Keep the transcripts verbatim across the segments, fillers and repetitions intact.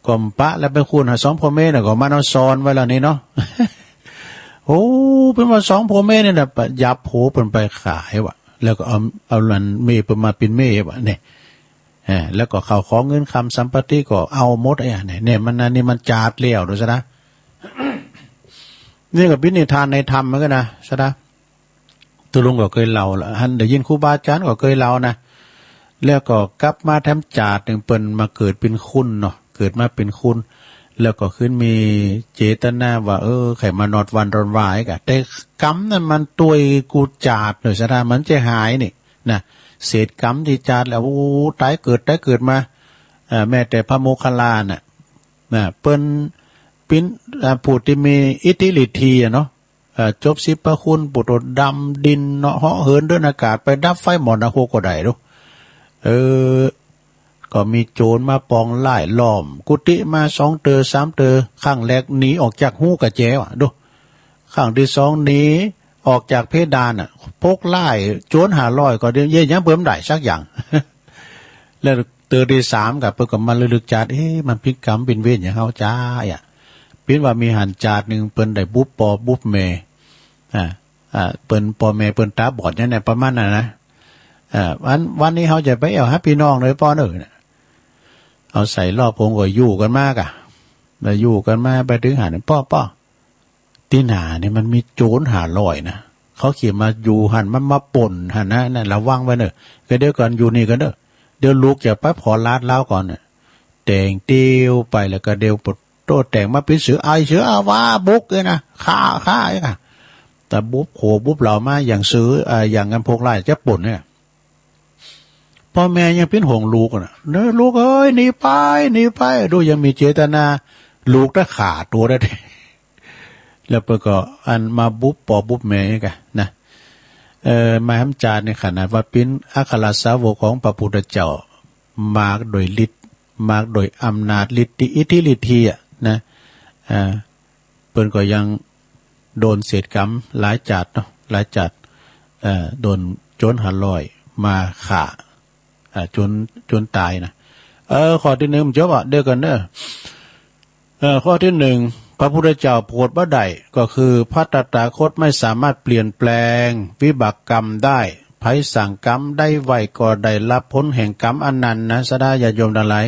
ก็ปะแล้วไปคูนหาสองพ่อแม่น่ะ ก็มาเอาซ่อนไว้แล้วนี่เนาะ โอ้ เปิ้นว่าสองพ่อแม่นี่น่ะ ไปจับผัวเปิ้นไปขายว่ะ แล้วก็เอา เอาอันเมียเปิ้นมาเป็นเมียว่ะเนี่ย เออ แล้วก็ข้าวของเงินคำสัมปติก็เอาหมดไอ้เนี่ย เนี่ยมัน อันนี้มันจาดแล้วดูซะนะ นี่ก็เป็นนิทานในธรรมเหมือนกันนะ ซะนะ ตุลุงก็เคยเล่าละ หันได้ยินครูบาอาจารย์ก็เคยเล่านะ แล้วก็กลับมาแถมจาดหนึ่งเปิ้นมาเกิดเป็นคนเนาะ เกิดมาเป็นคน แล้วก็ขึ้นมีเจตนาว่า เออ ใครมานอดวันรอนวายกะ แต่กรรมนั้นมันตวยกูจาดเลย ซะนะ มันจะหายนี่นะ เศษกรรมที่จาดแล้ว โอ้ ตายเกิด ตายเกิดมา เอ่อ แม้แต่พระโมคคัลลาน่ะ นะ เปิ้น ปิ้น อ่า ผู้ที่มีอิทธิฤทธีอะเนาะ เอ่อ จบสิบพระคุณ ผู้โตดำดินเนาะ เหาะเหินเดินอากาศ ไปดับไฟหม้อนรกก็ได้ดู เออ ก็มีโจรมาปองร้าย ล้อมกุฏิมาสองเตอสามเตอ ครั้งแรกหนีออกจากฮูกระแจว่ะ ดู ครั้งที่สองหนีออกจากเพดานน่ะ พวกร้ายโจรห้าร้อยก็เดี๋ยวเย้ยยังเปิ้นได้สักอย่าง แล้วเตอที่สามก็เปิ้นก็มาระลึกจาด เอ๊ะ มันเป็นกรรมเป็นเวรอย่างเฮาจ้าอ่ะ เปิ้นว่ามีหั้นจาดหนึ่งเปิ้นได้บุบปอบุบแม่ อ่า อ่า เปิ้นปอแม่เปิ้นตาบอดอย่างเนี้ย ประมาณนั้นนะ อ่า วัน วันนี้เฮาจะไปแอ่วหาพี่น้องเลยปอเนอะ เอาใส่รอบผมก็อยู่กันมากะ แล้วอยู่กันมาไปถึงหั้น ป้อ ป้อ ตี้หน้านี่มันมีโจรห้าร้อยนะ เขาขี่มาอยู่หั้น มันมาปล้นหั้นนะ นั่นระวังไว้เนอะ ก็เดี๋ยวก่อนอยู่นี่ก่อนเนอะ เดี๋ยวลูกจะไปขอลาดลาวก่อนน่ะ แต่งเตียวไปแล้วก็เดี๋ยวปะโต้แต่งมาเป็นเสือไอเสืออาว่าบุกเลยนะ ฆ่า ฆ่าไอ้ค่ะ แต่บุบโขบุบเหล่ามาอย่างเสือ อ่า อย่างกันพวกร้ายจะปล้นเนี่ย พ่อแม่ยังเป็นห่วงลูกอะนะ เนอะ ลูกเอ้ย หนีไป หนีไป ดูยังมีเจตนา ลูกได้ฆ่าตัวได้ แล้วเปิ้นก็อันมาบุบปอบุบแม่อีกอะนะ เอ่อ มาแหมจาดนี่ขนาดว่าเป็นอัครสาวกของพระพุทธเจ้า มากโดยฤทธิ์ มากโดยอำนาจฤทธิอิทธิฤทธีอะนะ อ่า เปิ้นก็ยังโดนเศษกรรมหลายจาดเนาะ หลายจาด เอ่อ โดนโจรห้าร้อยมาฆ่า อ่า จน จนตายนะ เออ ข้อที่หนึ่งจบอะ เดี๋ยวก่อนเนอะ เอ่อ ข้อที่หนึ่ง พระพุทธเจ้าโผดบ่ได้ ก็คือพระตถาคตไม่สามารถเปลี่ยนแปลงวิบากกรรมได้ ไผสั่งกรรมใดไว้ก็ได้รับผลแห่งกรรมอันนั้นนะ ศรัทธาญาติโยมทั้งหลาย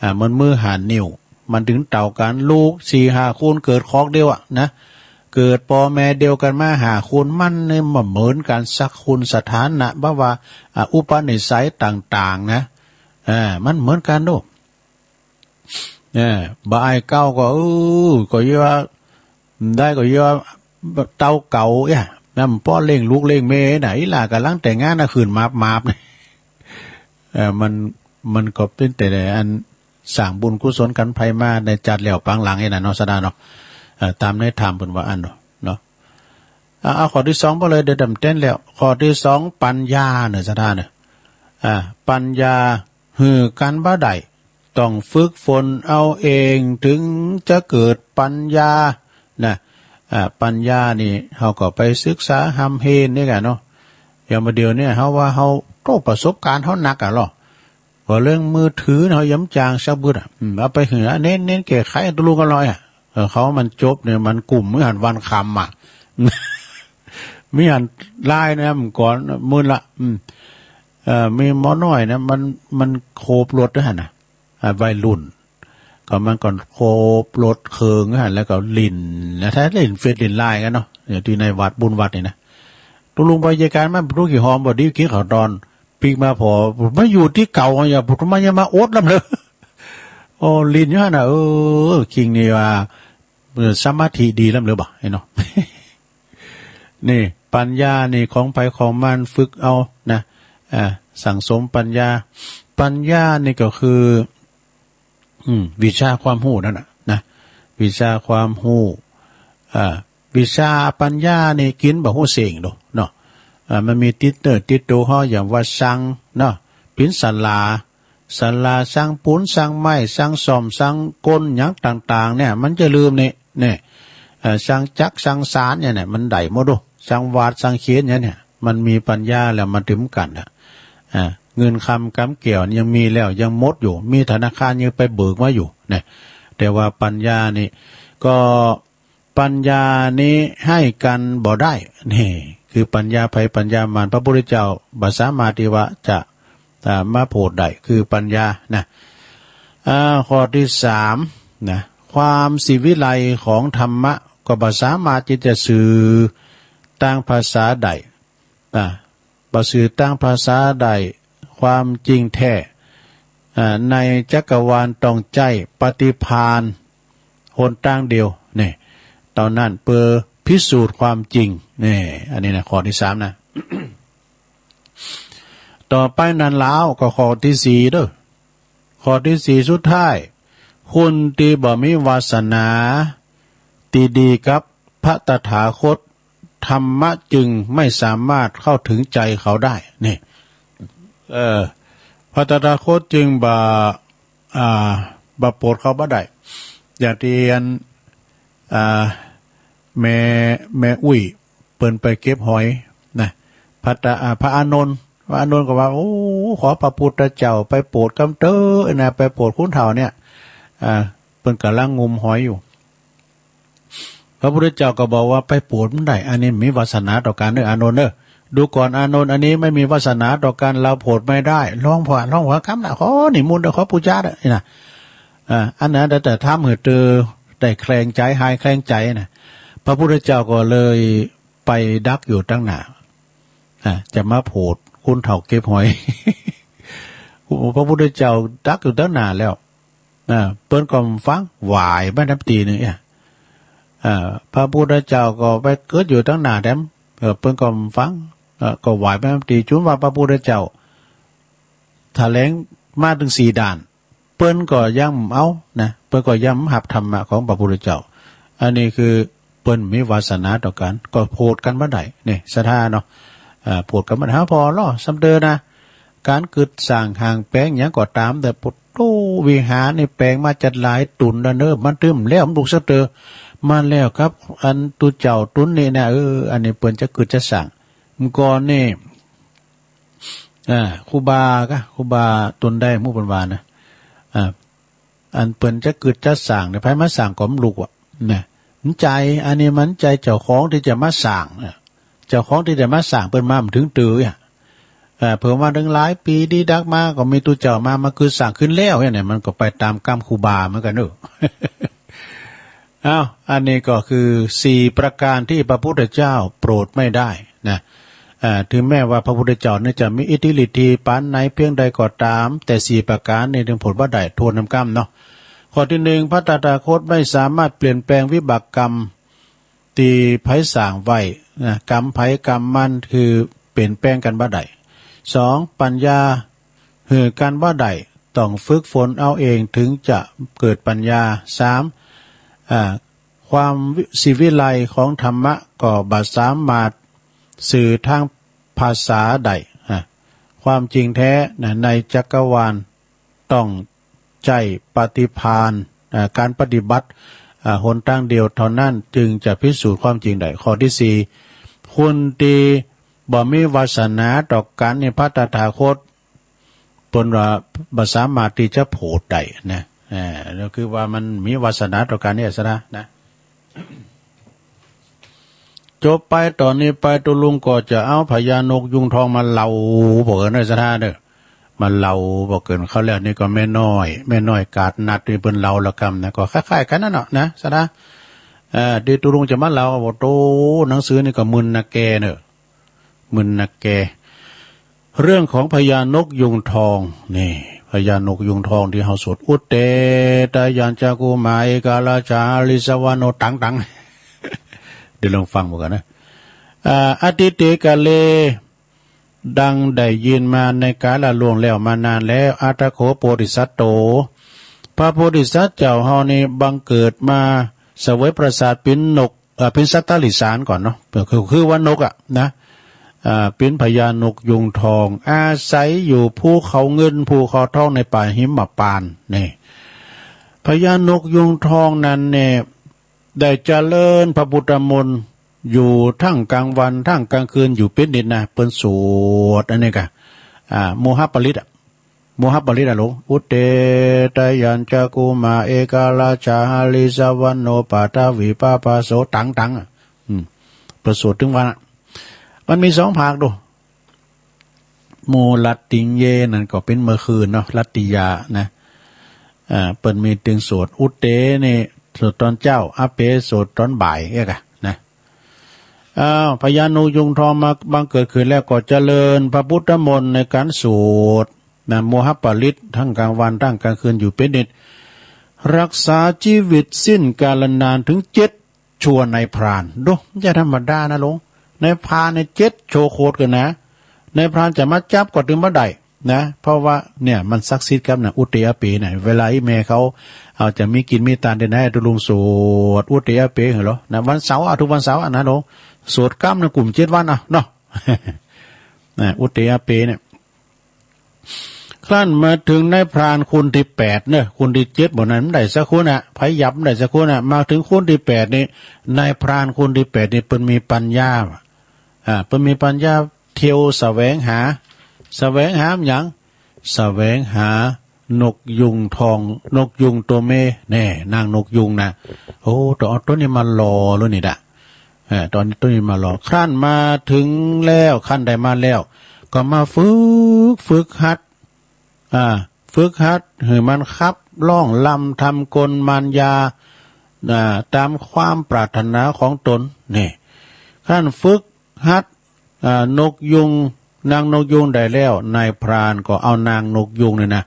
อ่า เหมือนมือห้านิ้ว มันถึงเต่ากัน ลูกสี่ห้าคนเกิดคอกเดียวอะนะ เกิดปอแม่เดียวกันมาห้าคน มันเนี่ยบ่เหมือนกันสักคน สถานะ บ่ว่า อ่า อุปนิสัยต่างๆ นะ อ่า มันเหมือนกันโด เออ บ่อายเก่าก็ เออ ก็เยียะว่า ได้ก็เยียะว่าเต้าเก่าเอ้ย นำป้อเลี้ยงลูกเลี้ยงแม่น่ะ อีหล้ากำลังแต่งงานน่ะ ขึ้นมาบมาบ เออ มัน มันก็เป็นแต่อันสร้างบุญกุศลกันไผมาในจาดแล้วปางหลังนี่นะเนาะ ศรัทธาเนาะ เออ ตามในธรรมเปิ้นว่าอันเนาะ เนาะ อ่า เอาข้อที่สองไปเลย เดี๋ยวดำเต้นแล้ว ข้อที่สอง ปัญญาเนี่ย ศรัทธาเนี่ย อ่า ปัญญาหื้อกันบ่ได้ ต้องฝึกฝนเอาเองถึงจะเกิดปัญญานะ อ่า ปัญญานี่เฮาก็ไปศึกษาฮ่ำเฮนี่กันเนาะ อย่างบ่าเดี๋ยวนี้เฮาว่าเฮาโต้ประสบการณ์เฮานักอะลอ ว่าเรื่องมือถือเนาะ ย้ำจางสักบึดอะ อืม เอาไปหื้อเน้น เน้นแก้ไขตะลุงกันหน่อยอะ เออ เขามันจบเนี่ย มันกลุ่มมื้อหันวันคำอะ มีหันไลน์นะ มันก่อนมื้อละ อืม เอ่อ มีหมอน้อยนะ มัน มันโขบรถด้วยหั่นนะ อ่า วัยรุ่น ก็มันก็โขบรถเคิงหั่น แล้วก็หลิ้นนะ ถ้าหลิ้นเฟซหลิ้นไลน์กันเนาะ อย่างที่ในวัดบุญวัดนี่นะ ตกลงไปเจอกัน มันรู้กี่หอม บ่ดีกินข้าวตอน ปิ๊กมาพอ มาอยู่ที่เก่า อย่า ผมมา อย่ามาอดลำเลย โอ้ หลิ้นอยู่หั่นน่ะ เออ คิงนี่ว่า เออ สมาธิดีลำเลยบ่ ไอ้เนาะ นี่ ปัญญานี่ของไผของมัน ฝึกเอานะ อ่า สั่งสมปัญญา ปัญญานี่ก็คือ อืม วิชาความฮู้นั่นน่ะนะ วิชาความฮู้ อ่า วิชาปัญญานี่กินบ่ฮู้เส้งโดเนาะ อ่า มันมีติดเนื้อติดตัวเฮา อย่างว่าช่างเนาะ เป๋นสารา สาราช่างปูน ช่างไม้ ช่างซ่อม ช่างกลหยังต่างๆ เนี่ย มันจะลืมนี่ เนี่ย เอ่อ ช่างจักร ช่างสานเนี่ย เนี่ย มันได้หมดโด ช่างวาด ช่างเขียนเนี่ย เนี่ย มันมีปัญญาแล้วมันถึงกันน่ะ อ่า เงินคำกำแก้วยังมีแล้วยังหมดอยู่ มีธนาคารยังไปเบิกมาอยู่นะ แต่ว่าปัญญานี่ก็ ปัญญานี้ให้กันบ่ได้ นี่คือปัญญาไผปัญญามัน พระพุทธเจ้าบ่สามารถที่ว่าจะ อ่า มาโผดได้ คือปัญญานะ อ่า ข้อที่สามนะ ความสิวิไลของธรรมะก็บ่สามารถที่จะสื่อตางภาษาได้ อ่า บ่สื่อตางภาษาได้ ความจริงแท้ อ่า ในจักรวาลต้องใจ๊ปฏิภาณหนตางเดียว นี่ เต้านั้น เปื้อพิสูจน์ความจริง นี่ อันนี้นะ ข้อที่สามนะ ต่อไปนั้นแล้วก็ข้อที่สี่เด้อ ข้อที่สี่สุดท้าย คนที่บ่มีวาสนาที่ดีกับพระตถาคต ธรรมะจึงไม่สามารถเข้าถึงใจเขาได้ นี่ เออ พระตถาคตจึงบ่ อ่า บ่โผดเขาบ่ได้ อย่างที่อัน อ่า แม่ แม่อุ๊ยเปิ้นไปเก็บหอยนะ พระตา อ่า พระอานนท์ พระอานนท์ก็ว่า โอ้ ขอพระพุทธเจ้าไปโผดกำเต๊อะนะ ไปโผดคุณเฒ่าเนี่ย อ่า เปิ้นกำลังงมหอยอยู่ พระพุทธเจ้าก็บอกว่า ไปโผดบ่ได้ อันนี้มีวาสนาต่อกันเนอะ อานนท์เนอะ ดูก่อนอานนท์ อันนี้ไม่มีวาสนาต่อกัน เราโผดไม่ได้ ลองผ่าน ลองผ่านกำนะ ขอนิมนต์เด้อ ขอปูจาเด้อ นี่นะ อ่า อันนั้นแต่ทำหื้อเตอได้แคลงใจ หายแคลงใจนะ พระพุทธเจ้าก็เลยไปดักอยู่ตั้งหน้า อ่า จะมาโผดคุณเฒ่าเก็บหอย พระพุทธเจ้าดักอยู่ตั้งหน้าแล้ว อ่า เปิ้นก็ฟัง หวายไปน้ำตีหนึ่งเนี่ย อ่า พระพุทธเจ้าก็ไปเกิดอยู่ตั้งหน้าแถม เออ เปิ้นก็ฟัง เออ ก็หวายไปน้ำตี จุ่มว่าพระพุทธเจ้า แถลงมาถึงสี่ด้าน เปิ้นก็ยังเอานะ เปิ้นก็ยังหับธรรมะของพระพุทธเจ้า อันนี้คือเปิ้นมีวาสนาต่อกัน ก็โผดกันบ่ได้ นี่ ศรัทธาเนาะ อ่า โผดกันบ่ได้ เฮาพอลอซ้ำเตอนะ การกึดสร้างห้างแปลงหยังก็ตาม แต่ปุตตุวิหารนี่แปลงมาจัดหลายตุนแล้วเนอะ มันตึมแล้ว มันลุกซ้ำเตอ มันแล้วครับ อันตุเจ้าตุนนี่นะ เออ อันนี้เปิ้นจะกึดจะสร้าง เมื่อก่อนนี่ อ่า ครูบาก็ ครูบาตนใดหมู่เปิ้นว่านะ อ่า อันเปิ้นจะกึดจะสร้างเนี่ย ไผมาสร้างก็บ่ลุกอะนะ มันใจ้ อันนี้มันใจ้เจ้าของที่จะมาสร้างนะ เจ้าของที่จะมาสร้างเปิ้นมาบ่ถึงเตื้ออะ เอ่อ เปิ้นมาตั้งหลายปีดีดักมา ก็มีตุ๊เจ้ามา มากึดสร้างขึ้นแล้วเนี่ย มันก็ไปตามกรรมครูบาเหมือนกันเนาะ อ้าว อันนี้ก็คือสี่ประการที่พระพุทธเจ้าโปรดไม่ได้นะ เอ่อ ถึงแม้ว่าพระพุทธเจ้าเนี่ยจะมีอิทธิฤทธิปานไหนเพียงใดก็ตาม แต่สี่ประการนี้เปิ้นโผดบ่ได้ ทวนนำกำเนาะ ข้อที่หนึ่ง พระตถาคตไม่สามารถเปลี่ยนแปลงวิบากกรรมตี้ไผสร้างไว้นะ กรรมไผกรรมมัน คือเปลี่ยนแปลงกันบ่ได้ สอง ปัญญาหื้อกันบ่ได้ ต้องฝึกฝนเอาเองถึงจะเกิดปัญญา สาม อ่า ความวิ สิวิไลของธรรมะก็บ่สามารถสื่อทางภาษาได้ อ่า ความจริงแท้นะ ในจักรวาลต้องใจ๊ปฏิภาณ อ่า การปฏิบัติ อ่า หนตางเดียวเท่านั้นจึงจะพิสูจน์ความจริงได้ ข้อที่สี่ คนตี้บ่มีวาสนาต่อกันนี่ พระตถาคต เปิ้นว่าบ่สามารถที่จะโผดได้นะ อ่า ก็คือว่ามันมีวาสนาต่อกันเนี่ยซะนะ นะ จบไปต๋อนนี้ไป ตุ๊ลุงก็จะเอาพญานกยูงทองมาเล่า บ่าเกินเนอะ ศรัทธาเนอะ มาเล่า บ่าเกิน คราวแล้วนี่ก็แม่น้อย แม่น้อยกาดนัดตี้เปิ้นเล่าละกำนะ ก็คล้ายๆ กันนั่นเนาะนะ ศรัทธา เอ่อ ตี้ตุ๊ลุงจะมาเล่า โอ้โต หนังสือนี่ก็มึนนะแกเนอะ มึนนะแก เรื่องของพญานกยูงทอง นี่ พญานกยูงทองตี้เฮาสวด อุตเตตะยัญจะกุมมาเอการาชาริสวโน ตังตัง เดี๋ยวลองฟังบ่าเกินนะ อ่า อตีเตกาเล ดังได้ยินมาในกาลล่วงแล้วมานานแล้ว อัตถโขโพธิสัตโต พระโพธิสัตว์เจ้าเฮานี้บังเกิดมาเสวยปราสาทปิณนก เอ่อ ปิณสัตตลิสารก่อนเนาะ คือ คือว่านกอะนะ อ่า ปิณพญานกยูงทอง อาศัยอยู่ภูเขาเงินภูเขาทองในป่าหิมพานต์ นี่ พญานกยูงทองนั้นเนี่ย ได้เจริญพระพุทธมนต์อยู่ทั้งกลางวันทั้งกลางคืนอยู่เป็นนิดนะ เปิ้นสวดอันนี้กะ อ่า โมหปริตรอะ โมหปริตรอะโหล อุตเต ตะยัญจะกุมา เอกราชา หริสวรรณโณ ปาทวี ปะภาโส ตังตังอะ อืม เปิ้นสวดตึงวันอะ มันมีสองภาคโด โมรัตติงเย นั่นก็เป๋นเมื่อคืนเนาะ รัตติยานะ อ่า เปิ้นมีตึงสวด อุตเตนี่สวดตอนเจ๊า อเป สวดตอนบ่ายเอ๊ะกะนะ อ้าว พญานกยูงทองมาบังเกิดขึ้นแล้วก็เจริญพระพุทธมนต์ในการสวดนะ โมหปริตร ทั้งกลางวันทั้งกลางคืนอยู่เป็นนิด รักษาชีวิตสิ้นกาลนานถึงเจ็ด ชั่วนายพราน โด บ่ใจ้ธรรมดานะหลวง นายพรานเนี่ยเจ็ดชั่วโคตรกั๋นนะ นายพรานจะมาจับก็ตึงบ่ได้นะ เพราะว่าเนี่ยมันศักดิ์สิทธิ์ครับนะ อุตเต อเป นะ เวลาอีแม่เขาเอาจะมีกิ๋นมีตานเดือนไหน ตุลุงสวดอุตเต อเป หื้อเหรอนะ วันเสาร์อะ ทุกวันเสาร์อะนะหลวง สวดกำนะกลุ่มเจ็ดวันอะเนาะ นะ อุตเต อเป เนี่ย ครั้นมาถึงนายพรานคนตี้แปดเนอะ คนตี้เจ็ดบ่นั้นบ่ได้สักคนอะ ไผยับบ่ได้สักคนอะ มาถึงคนตี้แปดนี่ นายพรานคนตี้แปดนี่เปิ้นมีปัญญา อ่า เปิ้นมีปัญญาเที่ยวแสวงหา แสวงหาหยัง แสวงหานกยูงทอง นกยูงตัวเมย์ แน่ นางนกยูงนะ โอ้ ต้องเอาตัวนี้มาหล่อเลยนี่ดะ เออ ตอนนี้ตัวนี้มาหล่อ ครั้นมาถึงแล้ว ครั้นได้มาแล้ว ก็มาฝึก ฝึกหัด อ่า ฝึกหัดหื้อมันขับร้องรำทำกลมารยา อ่า ตามความปรารถนาของตน นี่ ครั้นฝึกหัด อ่า นกยูง นางนกยูงได้แล้ว นายพรานก็เอานางนกยูงเนี่ยนะ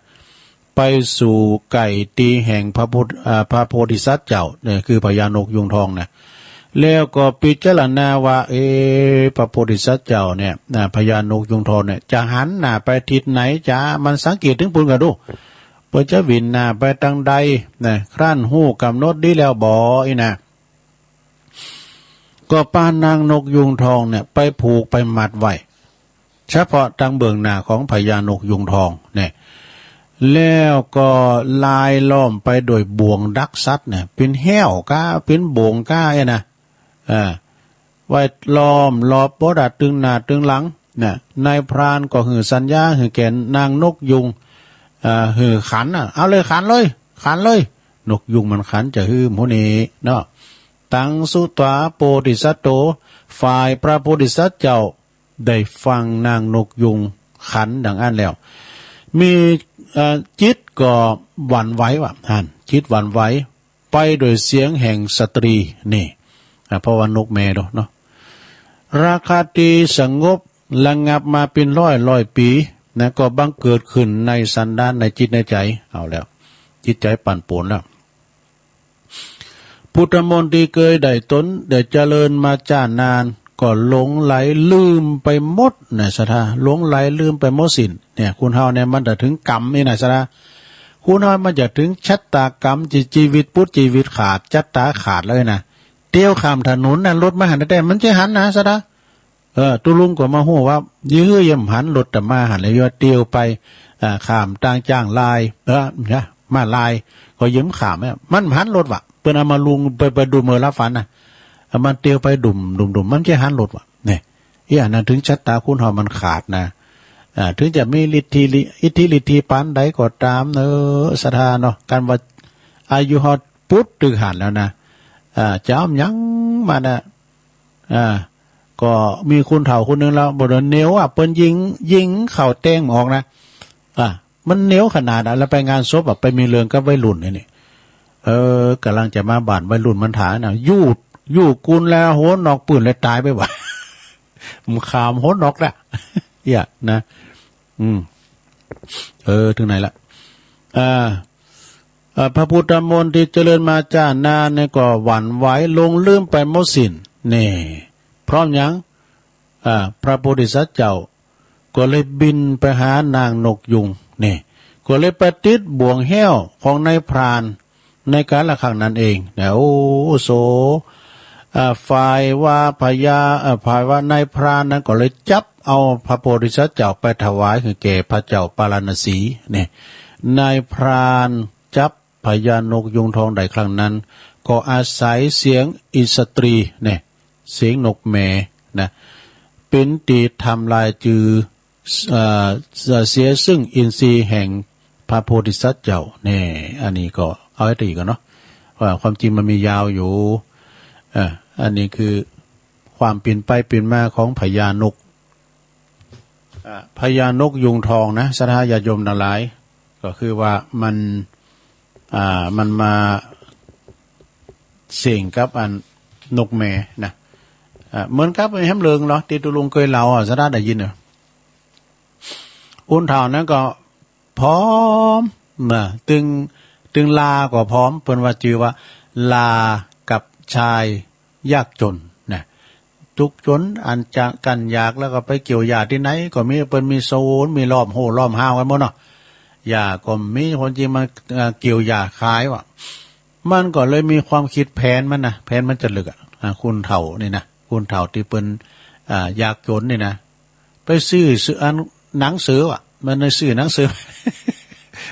ไปสู่ใกล้ตี้แห่งพระพุทธ อ่า พระโพธิสัตว์เจ้า เนี่ย คือพญานกยูงทองนะ แล้วก็พิจารณาว่า เอ๊ะ พระโพธิสัตว์เจ้าเนี่ย อ่า พญานกยูงทองเนี่ย จะหันหน้าไปทิศไหน จะมันสังเกตถึงปูนกะดู เปิ้นจะหวินหน้าไปตางใดนะ ครั้นฮู้กำหนดดีแล้วบ่ อี้นะ ก็ปานางนกยูงทองเนี่ย ไปผูกไปมัดไว้ เฉพาะตางเบื้องหน้าของพญานกยูงทองเนี่ย แล้วก็ลายล้อมไปโดยบ่วงดักสัตว์เนี่ย เป๋นแฮ้วก้า เป๋นบ่วงก้าเอ้ยนะ เออ ไว้ล้อมรอบบ่ดาตึงหน้าตึงหลัง นะ นายพรานก็หื้อสัญญาหื้อแก่นางนกยูง เอ่อ หื้อขันน่ะ เอาเลยขันเลย ขันเลย นกยูงมันขันจะหื้อหมู่นี้เนาะ ตังสุตวาโพธิสัตโต ฝ่ายพระโพธิสัตว์เจ้าได้ฟังนางนกยูงขันดังอั้นแล้ว มี เอ่อ จิตก็หวั่นไหวว่ะ หั้น จิตหวั่นไหว ไปโดยเสียงแห่งสตรี นี่ อ่ะ เพราะว่านกแม่เนาะ ราคาตี้สงบระงับมาเป๋นร้อยร้อยปี๋นะ ก็บังเกิดขึ้นในสันดาน ในจิตในใจ เอาแล้ว จิตใจปั่นป่วนแล้ว พุทธมนต์ตี้เกยได้ตนได้เจริญมาจ้านาน ก็หลงไหลลืมไปหมดนะศรัทธา หลงไหลลืมไปหมดสิ้น เนี่ย คนเฮาเนี่ยมันจะถึงกรรมนี่นะศรัทธา คนเฮามันจะถึงชะตากรรม จี จีวิตปุดจีวิตขาด ชะตาขาดเลยนะ เตียวข้ามถนนน่ะ รถมาหันแต๊ๆ มันจะหันนะศรัทธา เออ ตุ๊ลุงก็มาฮู้ว่า ยื้อเยี่ยมหันรถตะมาหันแล้ว เตียวไป อ่า ข้ามตางจ้างลาย เออ นะ มาลาย ก็เยี่ยมข้ามเนี่ย มันหันรถว่ะ เปิ้นเอามาลุงไป ไปดุมเออละฟันน่ะ เอามันเตียวไปดุม ดุม ดุม มันจะหันรถว่ะ เนี่ย อี้อันนั้นถึงชะตาคนเฮามันขาดนะ อ่า ถึงจะมีฤทธิลิ อิทธิฤทธิปานใดก็ตามเนอะ ศรัทธาเนาะ กันว่าอายุฮอดปุดตึกหันแล้วนะ อ่า จะเอาหยังมานะ อ่า ก็มีคนเฒ่าคนหนึ่งแล้ว บอกว่าเหนียวอ่ะ เปิ้นยิง ยิงเข้าแตงออกนะ อ่า มันเหนียวขนาดอ่ะ แล้วไปงานศพอ่ะ ไปมีเรื่องกับวัยรุ่นนี่ เออ กำลังจะมาบ้านวัยรุ่นมันถ่ายนะ อยู่ อยู่กุนแล้วหัวนอกปืนเลยตายไปว่ะ มันขามหัวนอกแล้ว เอี้ยนะ อืม เออ ถึงไหนละ อ่า อ่า พระพุทธมนต์ตี้เจริญมาจ้านานเนี่ยก็หวั่นไหวหลงลืมไปหมดสิ้น นี่ เพราะหยัง อ่า พระโพธิสัตว์เจ้า ก็เลยบินไปหานางนกยูง นี่ ก็เลยไปติดบ่วงแฮ้วของนายพราน ในกาละครั้งนั้นเองนะ โอ้ โส อ่า ฝ่ายว่าพญา อ่า ฝ่ายว่านายพรานนั้นก็เลยจับเอาพระโพธิสัตว์เจ้าไปถวายให้แก่พระเจ้าปาราณสี นี่ นายพรานจับพญานกยูงทองได้ครั้งนั้น ก็อาศัยเสียงอิสตรี นี่ เสียงนกแม่นะ เป๋นตี้ทำลายจือ เอ่อ จะเสียซึ่งอินทรีย์แห่งพระโพธิสัตว์เจ้า แน่ อันนี้ก็เอาให้ตีก่อนเนาะ ว่าความจริงมันมียาวอยู่ เอ่อ อันนี้คือความเปลี่ยนไปเปลี่ยนมาของพญานก อ่า พญานกยูงทองนะ ศรัทธาญาติโยมทั้งหลาย ก็คือว่ามัน อ่า มันมาเสี่ยงกับอันนกแม่นะ อ่า เหมือนกับไอ้แหมเลิงเหรอ ที่ตุลุงเคยเล่าอ่ะ ศรัทธาได้ยินเหรอ คนเฒ่านั้นก็ผอมนะ ตึง ตึงลาก็ผอม เปิ้นว่าจื่อว่าลากับชายยากจนนะ ทุกข์จนอันจะกั้นอยาก แล้วก็ไปเกี่ยวหญ้าที่ไหนก็มี เปิ้นมีสวน มีล้อมโฮ่ล้อมฮาวกันหมดเนาะ หญ้าก็มี คนจีนมา เอ่อ เกี่ยวหญ้าขายว่ะ มันก็เลยมีความคิดแผนมันนะ แผนมันจะลึกอ่ะ อ่า คนเฒ่านี่นะ คนเฒ่าที่เปิ้น อ่า ยากจนนี่นะ ไปซื้อ ซื้ออันหนังเสือว่ะ มันเลยซื้อหนังเสือ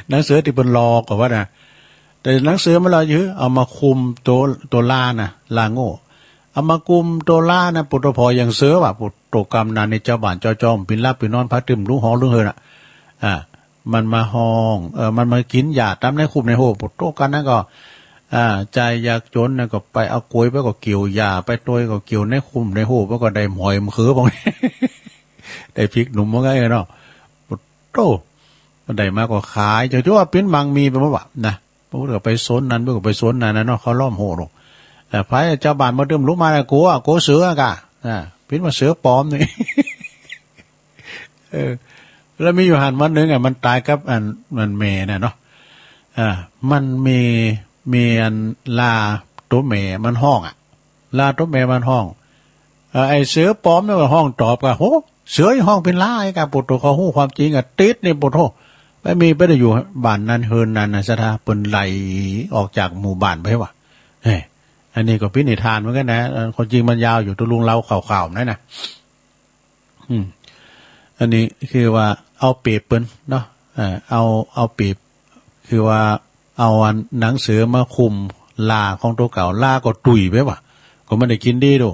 หนังเสือที่เปิ้นหลอกก็ว่านะ แต่หนังเสือมันหลอกอยู่ เอามาคุมตัว ตัวลานะ ลาโง่ เอามาคุมตัวลานะ ปุตโต พอยังเสือว่ะ ปุตโต กำนันนี่ เจ้าบ้านเจ้าจอง ปิ้นหลับปิ้นนอน พาตึมลุกฮ้องลุกเฮือนน่ะ อ่า มันมาฮ้อง เออ มันมากินหญ้าตามในคุมในโฮ่ ปุตโต กันนั้นก็ อ่า จ่ายยากจนนะ ก็ไปเอากวยไปก็เกี่ยวหญ้า ไปตวยก็เกี่ยวในคุมในโฮ่ มันก็ได้หอยมะเขือพวกนี้ ได้พริกหนุ่มมาไงเนาะ ปุตโต ได้มาก็ขาย จะถือว่าปิ้นมังมีไปหมดว่ะนะ พวกก็ไปสนนั้น พวกก็ไปสนนั้นนะเนาะ เขาล้อมโฮ่หรอก เอ่อ ไผเจ้าบ้านมาตึมลุกมาเนี่ย กลัว กลัวเสือกะ อ่า ปิ้นว่าเสือปลอมนี่ เออ แล้วมีอยู่หั่นวันหนึ่งอ่ะ มันตายกับอัน มันแม่น่ะเนาะ อ่า มันมี มีอันลาตัวแม่มันฮ้องอ่ะ ลาตัวแม่มันฮ้อง เอ่อ ไอ้เสือปลอมนี่ก็ฮ้องตอบกะ โห เสือยังฮ้องปิ้นลาไอ้กะ ปุตโต เขาฮู้ความจริงอ่ะ ติดนี่ ปุตโต ไม่มี ไปได้อยู่บ้านนั้นเฮือนนั้นนะ ศรัทธา เปิ้นไล่ออกจากหมู่บ้านไปว่ะ เฮ้ย อันนี้ก็ปิ้นนิทานเหมือนกันนะ เอ่อ ความจริงมันยาวอยู่ ตุลุงเล่าข่าวๆนั่นนะ อืม อันนี้คือว่าเอาเปรียบเปิ้นเนาะ เอ่อ เอา เอาเปรียบ คือว่าเอาอันหนังเสือมาคุมลาของตัวเก่า ลาก็ตุยไปว่ะ ก็ไม่ได้กินดีโด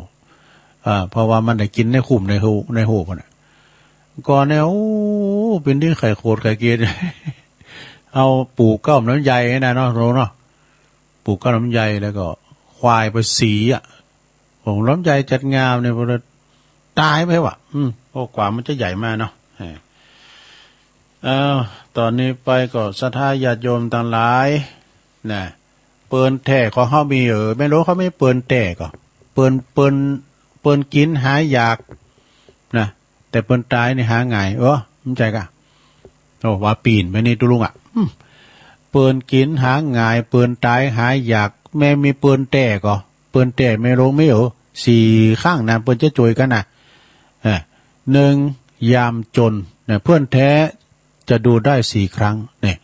อ่า เพราะว่ามันได้กินในคุมในโฮ่ ในโฮ่พุ่นน่ะ ก่อนเนี่ย โอ้ เป็นที่ไข้โคตรไข้เกลียด เอาปลูกเก๊าน้ำใยนะเนาะ โตเนาะ ปลูกเก๊าน้ำใยแล้วก็ควายไปสีอ่ะ ผมลำไยจัดงามเนี่ย พอตายไปว่ะ อืม โอ้ กว่ามันจะใหญ่มาเนาะ เออ เอ้า ตอนนี้ไปก็ศรัทธาญาติโยมทั้งหลาย นะ เปิ่นแท้ของเฮามี เออ แม่นโลเขามีเปิ่นแท้ก็ เปิ่น เปิ่น เปิ่นกินหายาก นะ แต่เปิ่นตายนี่หาง่าย เออ มันใจ้กะ โอ้ ว่าปีนไปนี่ตุลุงอ่ะ อืม เปิ่นกินหาง่าย เปิ่นตายหายาก แม่มีเปิ่นแท้ก็ เปิ่นแท้แม่หลวงมีเออ สี่ครั้งนะ เปิ้นจะจ่วยกั๋นนะ เออ หนึ่ง ยามจน นะ เพื่อนแท้จะดูได้สี่ครั้ง เนี่ย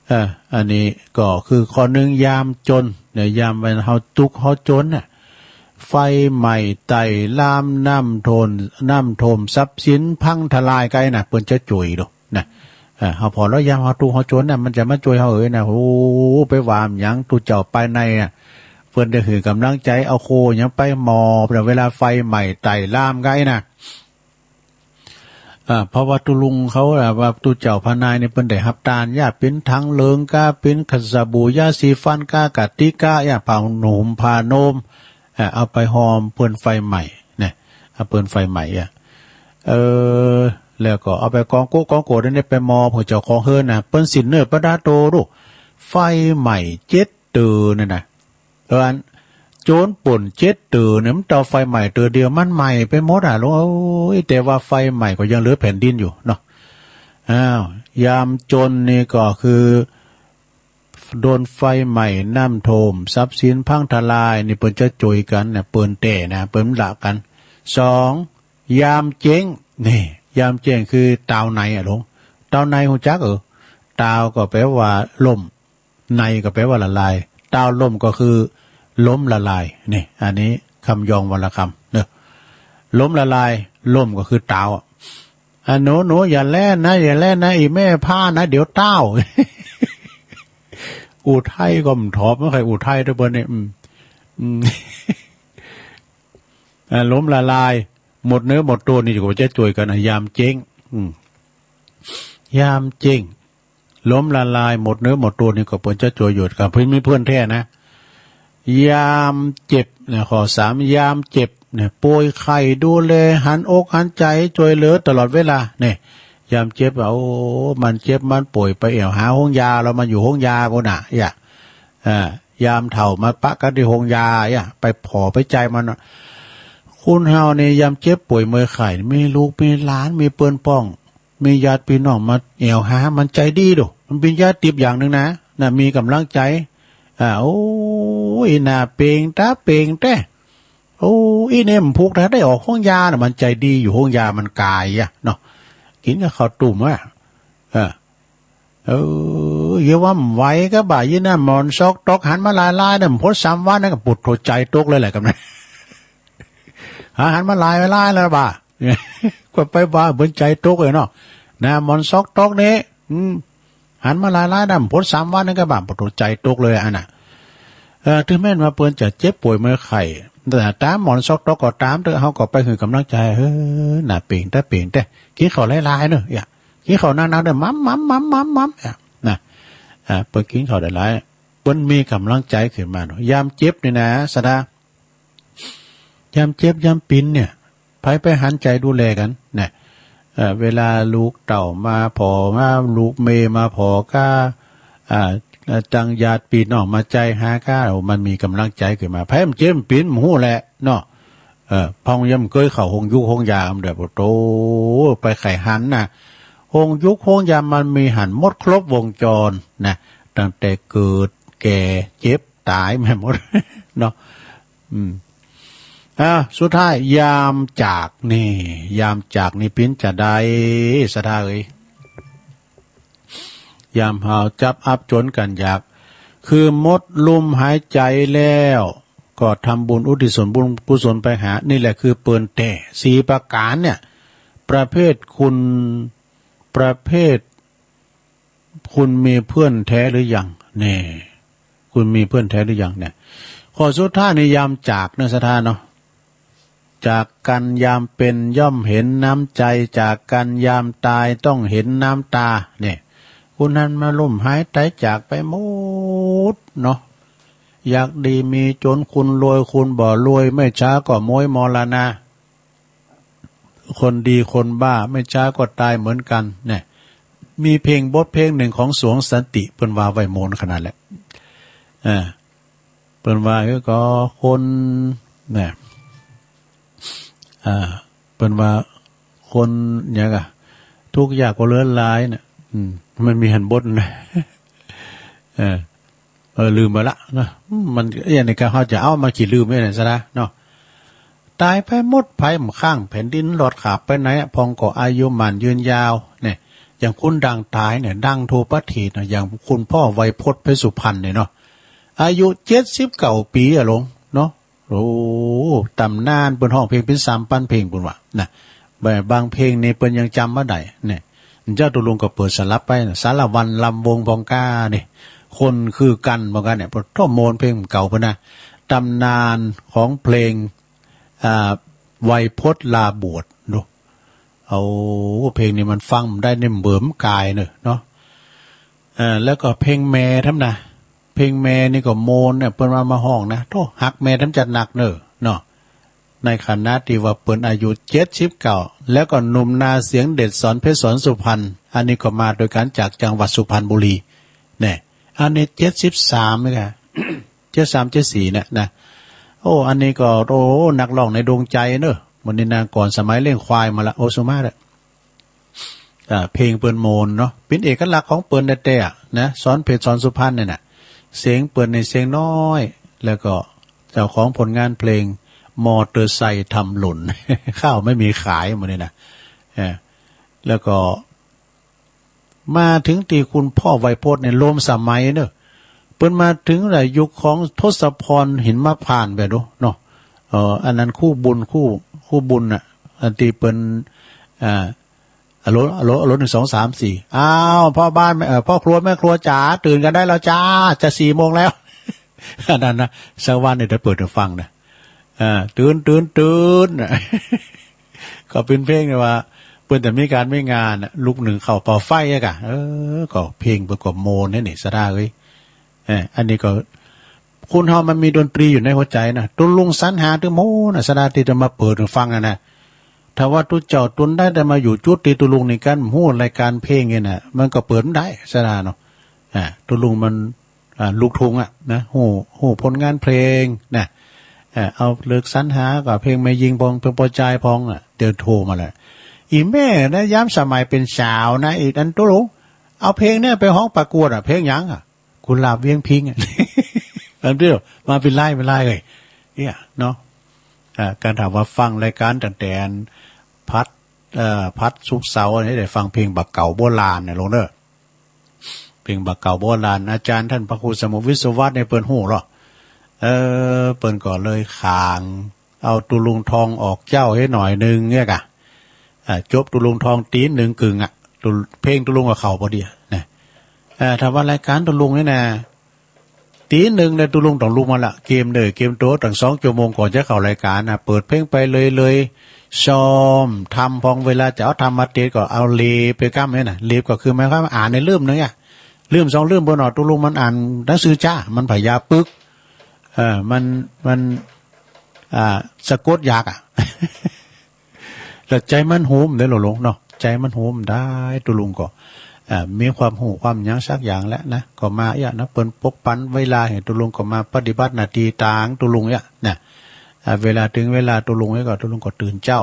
เออ อันนี้ก็คือข้อหนึ่ง ยามจน เนี่ย ยามวันเฮาทุกข์เฮาจนน่ะ ไฟไหม้ไต่ลาม น้ำท่วม น้ำท่วม ทรัพย์สินพังทลายไกลน่ะ เปิ้นจะจ่วยโด นะ เออ เฮาผ่อแล้วยามเฮาทุกข์เฮาจนน่ะ มันจะมาจ่วยเฮาเอยนะ โอ้ ไปว่าหยัง ตุ๊เจ้าไปในน่ะ เปิ้นได้หื้อกำลังใจ๋ เอาโคหยังไปมอบ เวลาไฟไหม้ไต่ลามไกลน่ะ อ่า เพราะว่าตุ๊ลุงเขาน่ะ ว่าตุ๊เจ้าพระนายนี่เปิ้นได้ฮับตาน ยาเป๋นถังเหลืองกา เป๋นสบู่ ยาสีฟันกา กะติกะ ยาผ้าหนุ่มผ้าโนม อ่า เอาไปห่อเปิ้นไฟไหม้ นะ เอาเปิ้นไฟไหม้อ่ะ เออ แล้วก็เอาไปกองโก๊ะกองโกรธอันนี้ไปมอบหื้อเจ้าของเฮือนน่ะ เปิ้นสิ้นเนื้อประดาตัวโด ไฟไหม้เจ็ดเตื้อนั่นน่ะ เออ อันโจรป่นเจ็ดเตื้อเนี่ย มันเตาไฟไหม้เตื้อเดียวมันไหม้ไปหมดอ่ะ โอ้ย แต่ว่าไฟไหม้ก็ยังเหลือแผ่นดินอยู่เนาะ อ้าว ยามจนนี่ก็คือ โดนไฟไหม้ น้ำท่วม ทรัพย์สินพังทลาย นี่เปิ้นจะจ่วยกั๋นนะ เปิ้นแท้นะ เปิ้นละกั๋น สอง ยามเจ๊ง นี่ ยามเจ๊งคือตาวไหนอะหลวง ตาวไหนฮู้จักเออ ตาวก็แปลว่าล่ม ไหนก็แปลว่าละลาย ตาวล่มก็คือล้มละลาย นี่ อันนี้คำยองวรรณคำเนอะ ล้มละลาย ล่มก็คือตาวอะ อ่ะ หนู หนู อย่าแล่นนะ อย่าแล่นนะ อีแม่พานะ เดี๋ยวต้าว อุทัยก็บ่ถอบ บ่ใค่อุทัยเด้อเปิ้นนี่ อืม อืม อ่า ล้มละลาย หมดเนื้อหมดตัวนี่ก็จะจ่วยกั๋นนะ ยามเจ๊ง อืม ยามเจ๊ง ล้มละลายหมดเนื้อหมดตัวนี่ก็เปิ้นจะโจยโยดครับ เปิ้นมีเพื่อนแท้นะ ยามเจ็บเนี่ย ข้อสาม ยามเจ็บเนี่ย ป่วยไข้ดูแล หันอกหันใจ ช่วยเหลือตลอดเวลาเนี่ย ยามเจ็บอะ โอ้ มันเจ็บมันป่วย ไปแอ่วหาโฮงยา แล้วมันอยู่โฮงยาปู้นน่ะ อย่า อ่า ยามเฒ่ามาปะกันตี้โฮงยา อย่า ไปผ่อไปใจมันน่ะ คนเฮานี่ยามเจ็บป่วยเมื่อยไข้ มีลูกมีหลาน มีเปิ้นป้อง มีญาติพี่น้องมาแอ่วหา มันใจดีโด มันเป๋นยาทิพย์อย่างหนึ่งนะ น่ะ มีกำลังใจ อ่า โอ้ย หน้าเปล่งตาเปล่งแต๊ โอ้ อีนี่มันพุกถ้าได้ออกโฮงยาน่ะ มันใจดีอยู่โฮงยา มันกายอะเนาะ กินกับข้าวตุ้มอะ เออ เออ อย่าว่ามันไหวก็บ่า ยี่หน้าหมอนซอกตอก หันมาหลายๆ เนี่ย มันพดสามวันนั่นก็ปวดหัวใจตกเลยแหละ กำนั้น หาหันมาหลายๆ แล้วบ่า ก็ไปว่าเปิ้นใจตกเลยเนาะ นะ หมอนซอกตอกนี่ อืม หันมาหลายๆ นะ พดสามวันนั่นก็บ่า ปวดหัวใจตกเลยอันน่ะ เออ ถึงแม้นว่าเปิ้นจะเจ็บป่วยเมื่อยไข้ แต่ตามหมอนซอกตอกก็ตามเถอะ เฮาก็ไปหื้อกำลังใจ เออ หน้าเปล่งตาเปล่งแต๊ กินข้าวหลายๆ เนอะ อย่า กินข้าวหนักๆ เด้อ หม่ำๆๆๆๆ อย่า นะ อ่า เปิ้นกินข้าวหลายๆ เปิ้นมีกำลังใจขึ้นมาเนาะ ยามเจ็บนี่นะ ศรัทธา ยามเจ็บยามปิ๋นเนี่ย ไผไปหันใจดูแลกันนะ เอ่อ เวลาลูกเต้ามาผ่อ มาลูกเมย์มาผ่อก้า อ่า จังญาติพี่น้องมาใจหาก้า โอ้ มันมีกำลังใจขึ้นมา ไผมันเจ็บมันปิ๋นมันฮู้แหละเนาะ เออ พองยามเกยเข้าโฮงยุกโฮงยา มันแบบ โอ้โต ไปไขหันนะ โฮงยุกโฮงยา มันมีหันหมดครบวงจรนะ ตั้งแต่เกิด แก่ เจ็บ ตายแม่นหมด เนาะ อืม อ่า สุดท้าย ยามจากนี่ ยามจากนี่ปิ๋นจะใด ศรัทธาเอ๋ย ยามเฮาจับอับจนกันอยาก คือหมดลมหายใจแล้ว ก็ทำบุญอุทิศส่วนบุญกุศลไปหา นี่แหละคือเปิ้นแต๊ สี่ประการเนี่ย ประเภทคุณ ประเภท คุณมีเพื่อนแท้หรือยัง แน่ คุณมีเพื่อนแท้หรือยังเนี่ย ข้อสุดท้ายนี่ยามจากเนอะ ศรัทธาเนาะ จากกันยามเป็นย่อมเห็นน้ำใจ จากกันยามตายต้องเห็นน้ำตา เนี่ย คุณหันมาล้มหายต๋ายจากไปหมดเนาะ อยากดีมีจน คุณรวยคุณบ่รวย ไม่ช้าก็โม้ยมรณา คนดีคนบ้าไม่ช้าก็ตายเหมือนกัน เนี่ย มีเพลงบทเพลงหนึ่งของสวงสันติ เปิ้นว่าไว้โมนขนาดแหละ อ่า เปิ้นว่าก็คน เนี่ย อ่า เปิ้นว่าคนหยังอะ ทุกข์ยากก็เหลือหลายเนี่ย อืม มันมีหันบทนะ เออ เออ ลืมไปละเนาะ อืม มัน เอ้ย อันนี้ก็เฮาจะเอามาขี้ลืมไว้เนี่ยซะนะเนาะ ต๋ายไปหมด ไผบ่ข้างแผ่นดิน รอดขาบไปไหนอะ พองก็อายุหมั้นยืนยาว เนี่ย อย่างคุณดังต๋ายเนี่ย ดังทั่วประเทศนะ อย่างคุณพ่อไวยพจน์ เพชรสุพรรณเนี่ยเนาะ อายุเจ็ดสิบเก้าปี๋อะหลวงเนาะ โอ้ ต๋ำนาน เปิ้นฮ้องเพลงเป๋นสามปันเพลงปู้นว่า นะ บางเพลงนี่เปิ้นยังจ๋ำบ่ได้ เนี่ย เจ้าตุลุงก็เปิดสลับไปนะ สารวันลำวงพองก้า นี่ คนคือกันพองก้า เนี่ย ปะโธ่ โมนเพลงเก่าเปิ้นนะ ต๋ำนานของเพลง อ่า ไวยพจน์ลาบวช ดู เอา เพลงนี้มันฟังได้เนี่ย เบิ่มกายเนอะเนาะ เอ่อ แล้วก็เพลงแม่ทำนะ เพลงแม่นี่ก็โมนเนี่ย เปิ้นว่ามาฮ้องนะ โธ่ ฮักแม่ทำจัดหนักเนอะเนาะ ในขณะที่ว่าเปิ้นอายุเจ็ดสิบเก้า แล้วก็หนุ่มนาเสียงเด็ด สอนเพชร สอนสุพรรณ อันนี้ก็มาโดยการจากจังหวัดสุพรรณบุรี เนี่ย อันนี้เจ็ดสิบสามนี่ค่ะ เจ็ดสาม เจ็ดสี่ เนี่ยนะ โอ้ อันนี้ก็ โอ้ นักร้องในดวงใจเนอะ มื้อนี้นางก่อนสมัยเลี้ยงควายมาละ โอซุมาละ อ่า เพลงเปิ้นโมนเนาะ เป็นเอกลักษณ์ของเปิ้นแต๊ๆ อะนะ สอนเพชร สอนสุพรรณเนี่ยนะ เสียงเปิ้นในเสียงน้อย แล้วก็เจ้าของผลงานเพลง มอเตอร์ไซค์ทำหล่น ข้าวไม่มีขาย มื้อนี้นะ เออ แล้วก็ มาถึงตี้คุณพ่อไวยพจน์เนี่ย ร่วมสมัยเนอะ เปิ้นมาถึงในยุคของทศพร หิมพานต์ แบบดูเนาะ เอ่อ อันนั้นคู่บุญ คู่ คู่บุญน่ะ อันตี้เปิ้น อ่า ฮัลโหล ฮัลโหล ฮัลโหล หนึ่ง สอง สาม สี่ อ้าว พ่อบ้าน เอ่อ พ่อครัวแม่ครัวจ๋า ตื่นกันได้แล้วจ้า จะสี่โมงแล้ว อันนั้นนะ สักวันเนี่ยจะเปิดให้ฟังนะ อ่า ตื่น ตื่น ตื่น ก็เป็นเพลงที่ว่า ปิ้นแต่มีก๋านมีงานน่ะ ลุกนึ่งข้าวเป่าไฟอะกะ เออ ก็เพลงเปิ้นก็ม่วนแท้นี่ ศรัทธาเอ้ย เออ อันนี้ก็ คนเฮามันมีดนตรีอยู่ในหัวใจนะ ตุ๊ลุงสรรหาตึงหมดนะ ศรัทธา ตี้จะมาเปิดให้ฟังนะนะ ถ้าว่าตุ๊เจ้าตุ๊นได้แต่มาอยู่จุดตี้ตุ๊ลุงนี่กัน ฮู้รายการเพลงนี่นะ มันก็เปิดบ่ได้ ศรัทธาเนาะ อ่า ตุ๊ลุงมัน อ่า ลูกทุ่งอะนะ ฮู้ ฮู้ผลงานเพลงนะ เอ่อ เอาเลือกสรรหาก็เพลงแม่ญิงพอง เพลงป้อจายพองอะ เดี๋ยวโทรมาแหละ อีแม่นะ ยามสมัยเป็นสาวนะ อีอันตุ๊ลุง เอาเพลงเนี่ยไปฮ้องประกวดอะ เพลงหยังอะ กุหลาบเวียงพิงค์อะ อันเดียว มาเป็นไล่เป็นไล่เลย เนี่ยเนาะ อ่า การถามว่าฟังรายการตั้งแต่อันพัด เอ่อ พัดศุกร์เสาร์อันนี้ได้ฟังเพลงบ่าวเก่าโบราณเนี่ย ลุงเด้อ เพลงบ่าวเก่าโบราณ อาจารย์ท่านพระครูสมุทรวิศวัฒน์เนี่ยเปิ้นฮู้เหรอ เออ เปิ้นก็เลยขาง เอาตุ๊ลุงทองออกเจ้าให้หน่อยนึงเนี่ยกะ อ่า จบตุ๊ลุงทองตี๋นหนึ่งกึ่งอะ ตุ๊ เพลงตุ๊ลุงก็เข้าพอดีอะนะ อ่า ถ้าว่ารายการตุ๊ลุงนี่นะ ตี๋นหนึ่งเนี่ยตุ๊ลุงต้องลุกมาละ เกียมเนื้อเกียมตั๋วตั้งสองชั่วโมงก่อนจะเข้ารายการนะ เปิดเพลงไปเลยๆ ซ้อมธรรม พองเวลาจะเอาธรรมมาเตสน์ก็เอาเล็บไปกำเนี่ยนะ เล็บก็คือหมายความว่าอ่านในเล่มหนึ่งอะ เล่มสองเล่ม เปิ้นว่าตุ๊ลุงมันอ่านหนังสือจ๊า มันพยาปึก เออ มัน มัน อ่า สะกดยากอะ แล้วใจมันโฮมเด้อหลวงเนาะ ใจมันโฮมได้ ตุ๊ลุงก็ อ่า มีความฮู้ความหยังสักอย่างแล้วนะ ก็มาเอี้ยนะ เปิ้นปกปันเวลาให้ตุ๊ลุงก็มาปฏิบัติหน้าตี้ตางตุ๊ลุงเอี้ยนะ อ่า เวลาถึงเวลาตุ๊ลุงเอี้ยก็ ตุ๊ลุงก็ตื่นเจ๊า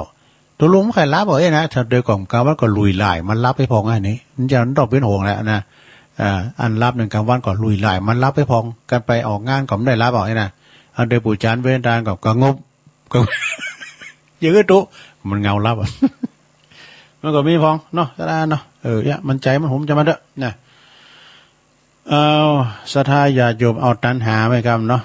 ตุ๊ลุงบ่ค่อยหลับเอาเอี้ยนะ ถ้าโดยก่อนกลางวันก็ลุยลาย มันหลับไปพองอันนี้ มันจะต้องเป็นห่วงแล้วนะ อ่า อันหลับในกลางวันก็ลุยลาย มันหลับไปพอง กันไปออกงานก็บ่ได้หลับเอาเอี้ยนะ อันโดยปู่จานเวรตานก็ ก็งบ ก็ อย่างอื่นตุ๊ มันเหงาหลับอะ มันก็มีพองเนาะ ศรัทธาเนาะ เออ เนี่ย มันใจมันโฮมจะมาเด้อนะ เอา ศรัทธาญาติโยมเอาตัณหาไว้กำเนาะ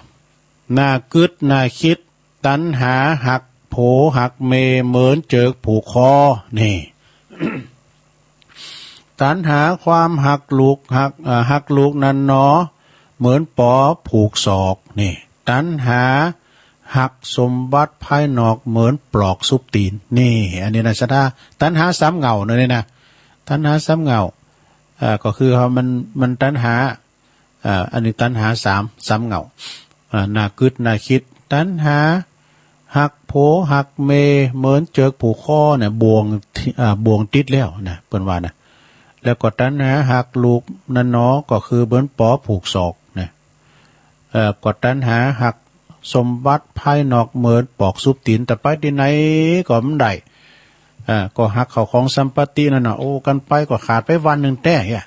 น่ากึ๊ดน่าคิด ตัณหาฮักผัวฮักเมียเหมือนเจือกผูกคอ นี่ ตัณหาความฮักลูกฮัก เอ่อ ฮักลูกนั้นหนอ เหมือนปอผูกศอก นี่ ตัณหาฮักสมบัติภายนอกเหมือนปลอกซุบตี๋น นี่ อันนี้นะศรัทธา ตัณหาสามเหง้าเนาะนี่นะ ตัณหาสามเหง้า เอ่อ ก็คือว่ามัน มันตัณหา อ่า อันนี้ตัณหาสาม สามเหง้า อ่า น่ากึ๊ดน่าคิด ตัณหาฮักผัวฮักเมียเหมือนเจือกผูกคอเนี่ย บ่วงที่ อ่า บ่วงติดแล้วนะ เปิ้นว่านะ แล้วก็ตัณหาฮักลูกนั้นหนอ ก็คือเหมือนปอผูกศอกนะ เอ่อ ก็ตัณหาฮักสมบัติภายนอกเหมือนปลอกซุบตี๋น แต่ไปตี้ไหนก็บ่ได้ อ่า ก็ฮักเข้าของสัมปตินั่นน่ะ โอ้ กันไปก็ขาดไปวันหนึ่งแต๊อะ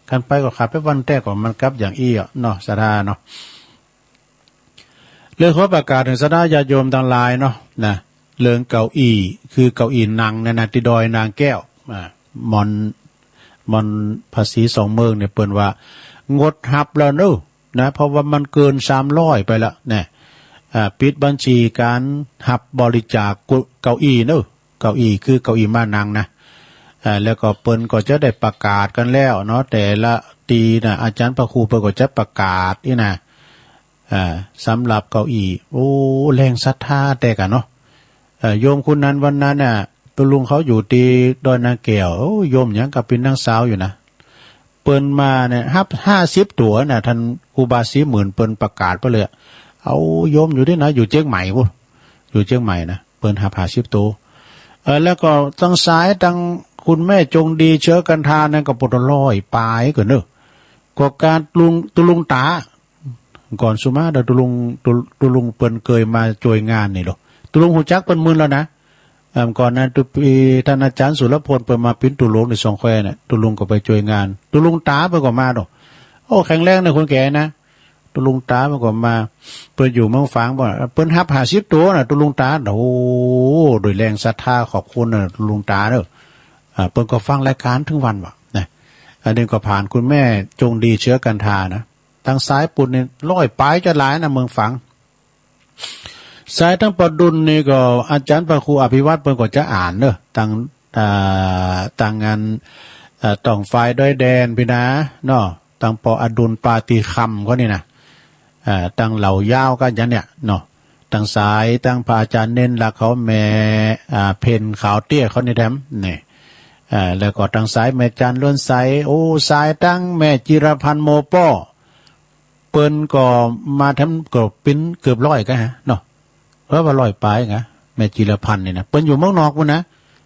กันไปก็ขาดไปวันแต๊ ก็มันกลับอย่างอี้อะเนาะ ศรัทธาเนาะ เลยขอประกาศเถิงศรัทธาญาติโยมตังหลายเนาะ นะ เรื่องเก้าอี้ คือเก้าอี้นั่งเนี่ยนะ ตี้ดอยนางแก้ว อ่า หม่อน หม่อนพระศรีสองเมืองเนี่ย เปิ้นว่างดฮับแล้วเนาะ นะ เพราะว่ามันเกินสามร้อยไปแล้วนะ อ่า ปิดบัญชีการฮับบริจาคเก้าอี้เนาะ เก้าอี้คือเก้าอี้ม้านั่งนะ อ่า แล้วก็เปิ้นก็จะได้ประกาศกันแล้วเนาะ แต่ละตี้นะ อาจารย์พระครูเปิ้นก็จะประกาศนี่นะ อ่า สำหรับเก้าอี้ โอ้ แรงศรัทธาแต๊กะเนาะ เอ่อ โยมคนนั้นวันนั้นน่ะ ตุ๊ลุงเขาอยู่ตี้ดอยนางแก้ว โอ้ โยมหยังก็เป็นนางสาวอยู่นะ เปิ้นมาเนี่ยฮับห้าสิบตั๋วน่ะ ท่านครูบาศรีหมื่นเปิ้นประกาศไปเลยอะ เอาโยมอยู่ตี้ไหน อยู่เจียงใหม่พุ้น อยู่เจียงใหม่นะ เปิ้นฮับห้าสิบตั๋ว เอ่อ แล้วก็ตังสายตังคุณแม่จงดีเชื้อกันทานั่นก็ปวดร้อยปลายกว่าเนอะ ก็การตุ๊ลุง ตุ๊ลุงต๋า ก่อนสุมาเด้อตุ๊ลุง ตุ๊ ตุ๊ลุงเปิ้นเกยมาจ้วยงานนี่โล ตุ๊ลุงฮู้จักเปิ้นมื่นแล้วนะ เอิ่ม ก่อนนั้นตุ๊ปี ท่านอาจารย์สุรพลเปิ้นมาเป๋นตุ๊หลวงในสองแควน่ะ ตุ๊ลุงก็ไปจ้วยงาน ตุ๊ลุงต๋าเปิ้นก็มาโด โอ้ แข็งแรงนะคนแก่นะ ตุ๊ลุงต๋าเปิ้นก็มา เปิ้นอยู่เมืองฝางบ่ เปิ้นฮับห้าสิบตั๋วน่ะ ตุ๊ลุงต๋า โอ้ โดยแรงศรัทธาขอบคุณน่ะ ตุ๊ลุงต๋าเด้อ อ่า เปิ้นก็ฟังรายการถึงวันว่ะนะ อันนี้ก็ผ่านคุณแม่จงดีเชื้อกันทานะ ตังสายปุ้นนี่ร้อยปลายจะหลายนะเมืองฝาง สายตังปอดุลนี่ก็อาจารย์พระครูอภิวัตรเปิ้นก็จะอ่านเนอะ ตัง อ่า ตังอัน อ่า ต้องฝ่ายดอยแดนพี้นาเนาะ ตังปออดุลปาฏิคำเขานี่นะ อ่า ตังเหล่ายาวก็อย่างเนี้ยเนาะ ตังสายตังพระอาจารย์เน้นหลักเขาแม่ อ่า เพ็ญขาวเตี้ยเขานี่แถม นี่ อ่า แล้วก็ตังสายแม่จันทร์ ล้วนใส โอ้ สายตังแม่จิรพันธ์ โมป้อ เปิ้นก็มาทำก็เป็นเกือบร้อยกะฮะเนาะ เพราะว่าร้อยปลายกะ แม่จิรพันธ์นี่นะ เปิ้นอยู่เมืองนอกพู้นนะ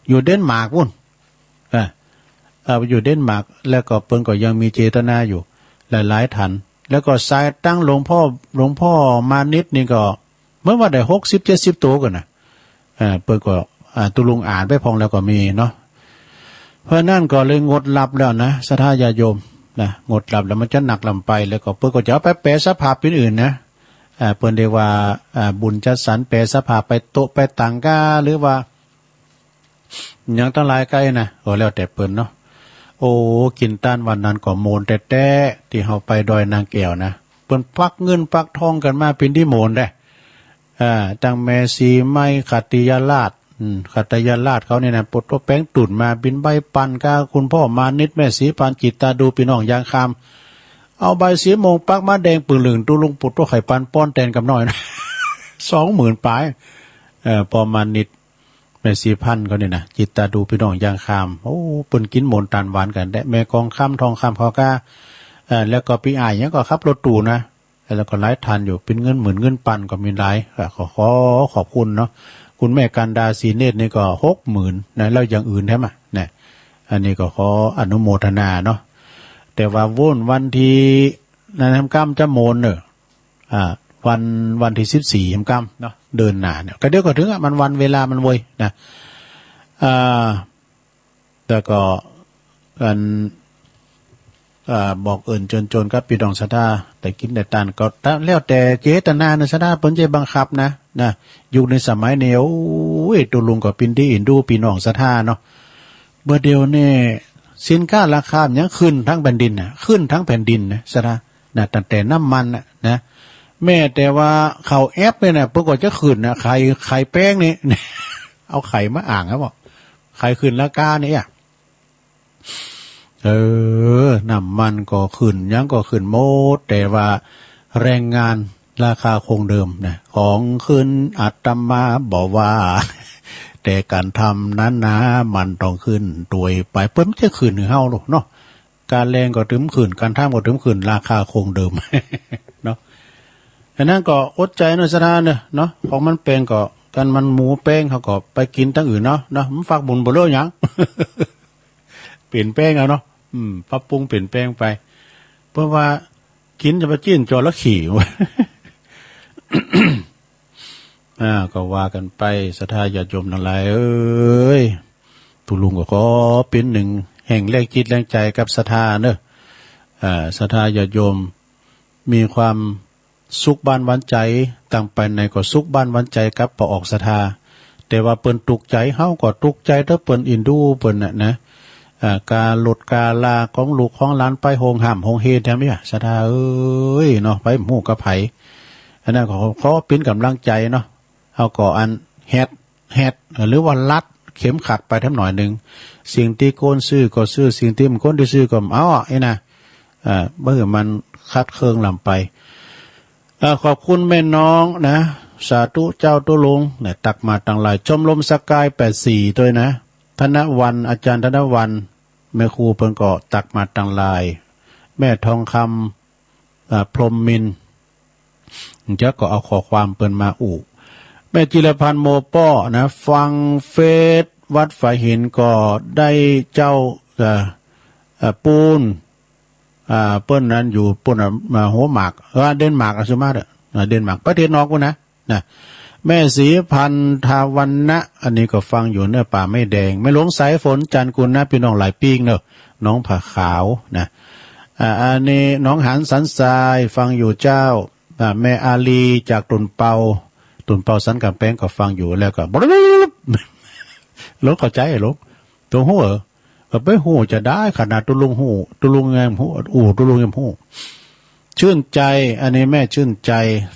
อยู่เดนมาร์กพู้น อ่า อ่า อยู่เดนมาร์ก แล้วก็เปิ้นก็ยังมีเจตนาอยู่ หลายๆ ท่าน แล้วก็สายตังหลวงพ่อ หลวงพ่อมานิตนี่ก็ เหมือนว่าได้หกสิบเจ็ดสิบโตก่อนนะ อ่า เปิ้นก็ อ่า ตุ๊ลุงอ่านไปพองแล้วก็มีเนาะ เพราะนั้นก็เลยงดรับแล้วนะ ศรัทธาญาติโยมนะ งดรับแล้วมันจะหนักลำไป แล้วก็เปิ้นก็จะเอาไปแปลสภาพเป็นอื่นนะ อ่า เปิ้นเรียกว่า อ่า บุญจัดสรรแปลสภาพไปโต๊ะไปตังกา หรือว่า หยังตังหลายไกลนะ ก็แล้วแต่เปิ้นเนาะ โอ้ กินตานวันนั้นก็โมนแต๊ๆ ตี้เฮาไปดอยนางแก้วนะ เปิ้นปักเงินปักทองกันมาเป็นตี้โมนเด้ อ่า ตังแม่สีไม้ขัตติยราช อืม ขัตติยราชเขานี่นะ ปลดตัวแปลงตุ่นมา บิณฑบาตปันกา คุณพ่อมานิต แม่สีพันธ์ จิตตาดู พี่น้องยางคาม เอาใบสีม่วงปักมาแดงปึ่งลึง ตุ๊ลุงปลดตัวไข่ปันป้อนแตนกำน้อยนะ สองหมื่นปลาย เอ่อ พ่อมานิต แม่สีพันธ์เขานี่นะ จิตตาดู พี่น้องยางคาม โอ้ เปิ้นกินโมนตานหวานกันแต๊ แม่กองคำ ทองคำ เขากา เอ่อ แล้วก็ปี้อ้ายหยังก็ขับรถตู้นะ แล้วก็หลายท่านอยู่ เป็นเงินหมื่นเงินปันก็มีหลาย อ่ะ ขอ ขอขอบคุณเนาะ คุณแม่กันดา ศรีเนตรนี่ก็หกหมื่นนะ แล้วอย่างอื่นแถมอ่ะนะ อันนี้ก็ขออนุโมทนาเนาะ แต่ว่าโว้นวันที่นั้นแหมกำจะโมนเนอะ อ่า วัน วันที่สิบสี่แหมกำเนาะ เดือนหน้าเนี่ย ก็เดี๋ยวก็ถึงอ่ะ มันวันเวลามันเวยนะ อ่า แล้วก็อัน อ่า บอกเอิ้นเจิญจวนกับพี่น้องศรัทธา ได้กินได้ตานก็ตาม แล้วแต่เจตนาเนอะศรัทธา เปิ้นจะบังคับนะ นะ ยุคในสมัยนี้ โอ้ย ตุ๊ลุงก็เป็นตี้เอ็นดูพี่น้องศรัทธาเนาะ เมื่อเดี๋ยวนี้สินค้าราคามันยังขึ้นทั้งแผ่นดินน่ะ ขึ้นทั้งแผ่นดินนะศรัทธา นะ ตั้งแต่น้ำมันน่ะนะ แม้แต่ว่าข้าวแอปเนี่ยนะ เปิ้นก็จะขึ้นนะ ไข่ ไข่แป้งนี่ เอาไข่มาอ้างครับบอก ไข่ขึ้นราคาเนี่ย เออ น้ำมันก็ขึ้น หยังก็ขึ้นหมด แต่ว่าแรงงานราคาคงเดิมนะ ของขึ้นอาตมาบ่ว่า แต่การทำนั้นนะ มันต้องขึ้นตวยไป เปิ้นจะขึ้นหื้อเฮาลูกเนาะ การแรงก็ตึมขึ้น การทำก็ตึมขึ้น ราคาคงเดิม เนาะ อันนั้นก็อดใจเนาะศรัทธาเนาะ เนาะ ของมันแปงก็ กันมันหมูแปง เขาก็ไปกินตังอื่นเนาะ เนาะ มันฝากบุญบ่เหลือหยัง เปลี่ยนแปลงเอาเนาะ อืม ปรับปรุงเปลี่ยนแปลงไป เพราะว่ากินจะไปจิ้นจระเข้ อ่า ก็ว่ากันไป ศรัทธาญาติโยมทั้งหลายเอ้ย ตุ๊ลุงก็ขอเป็นหนึ่งแห่งแรงจิตแรงใจกับศรัทธาเนอะ อ่า ศรัทธาญาติโยม มีความสุขบ้านหวานใจ ตั้งไปไหนก็สุขบ้านหวานใจกับป้อออกศรัทธา แต่ว่าเปิ้นตุ๊กข์ใจ เฮาก็ตุ๊กข์ใจเต๊อะ เปิ้นอินดูเปิ้นน่ะนะ อ่า กาหลุดกาลาของลูกของหลานไปโฮงห้ามโฮงเฮนแถมเนี่ย ศรัทธาเอ้ยเนาะ ไปฮู้กับไผ อันนั้นก็ขอ ขอเป็นกำลังใจเนาะ เฮาก็อันแฮด แฮด หรือว่ารัดเข็มขัดไปแถมหน่อยหนึ่ง สิ่งตี้ควรซื้อก็ซื้อ สิ่งตี้บ่ควรได้ซื้อก็บ่เอาอะ ไอ้นะ อ่า บ่หื้อมันคัดเคืองล้ำไป อ่า ขอบคุณแม่น้องนะ สาธุเจ้าตุ๊ลุงนะ ตักมาตั้งหลาย ชมรมสกายแปดสี่ด้วยนะ ธนวัน อาจารย์ธนวัน แม่ครูเปิ้นก็ตักมาตั้งหลาย แม่ทองคำ อ่า พรหมมินทร์ เจ้าก็เอาข้อความเปิ้นมาอู้ แม่จิรพันธ์ โมป้อนะ ฟังเฟซวัดฝายหินก็ได้เจ้า เอ่อ เอ่อ ปูน อ่า เปิ้นนั้นอยู่ปูนน่ะ มาหัวหมาก เออ เดนมาร์ก อะ สุมาเด้อ อ่า เดนมาร์ก ประเทศนอกพู้นนะ นะ แม่ศรีพันธวรรณะ อันนี้ก็ฟังอยู่เนอะ ป่าไม้แดง แม่หลวงสายฝน จันทร์กุลนะ พี่น้องหลายปีกเนอะ น้องผาขาวนะ อ่า อันนี้น้องหานสันทราย ฟังอยู่เจ้า อ่า แม่อาลีจากตุ่นเปา ตุ่นเปาสันกำแพงก็ฟังอยู่ แล้วก็ หลวงเข้าใจหลวง ตุ๊ลุงฮู้เหรอ ก็ไปฮู้จะได้ ขนาดตุ๊ลุงฮู้ ตุ๊ลุงยังฮู้ อู้ ตุ๊ลุงยังฮู้ ชื่นใจ อันนี้แม่ชื่นใจ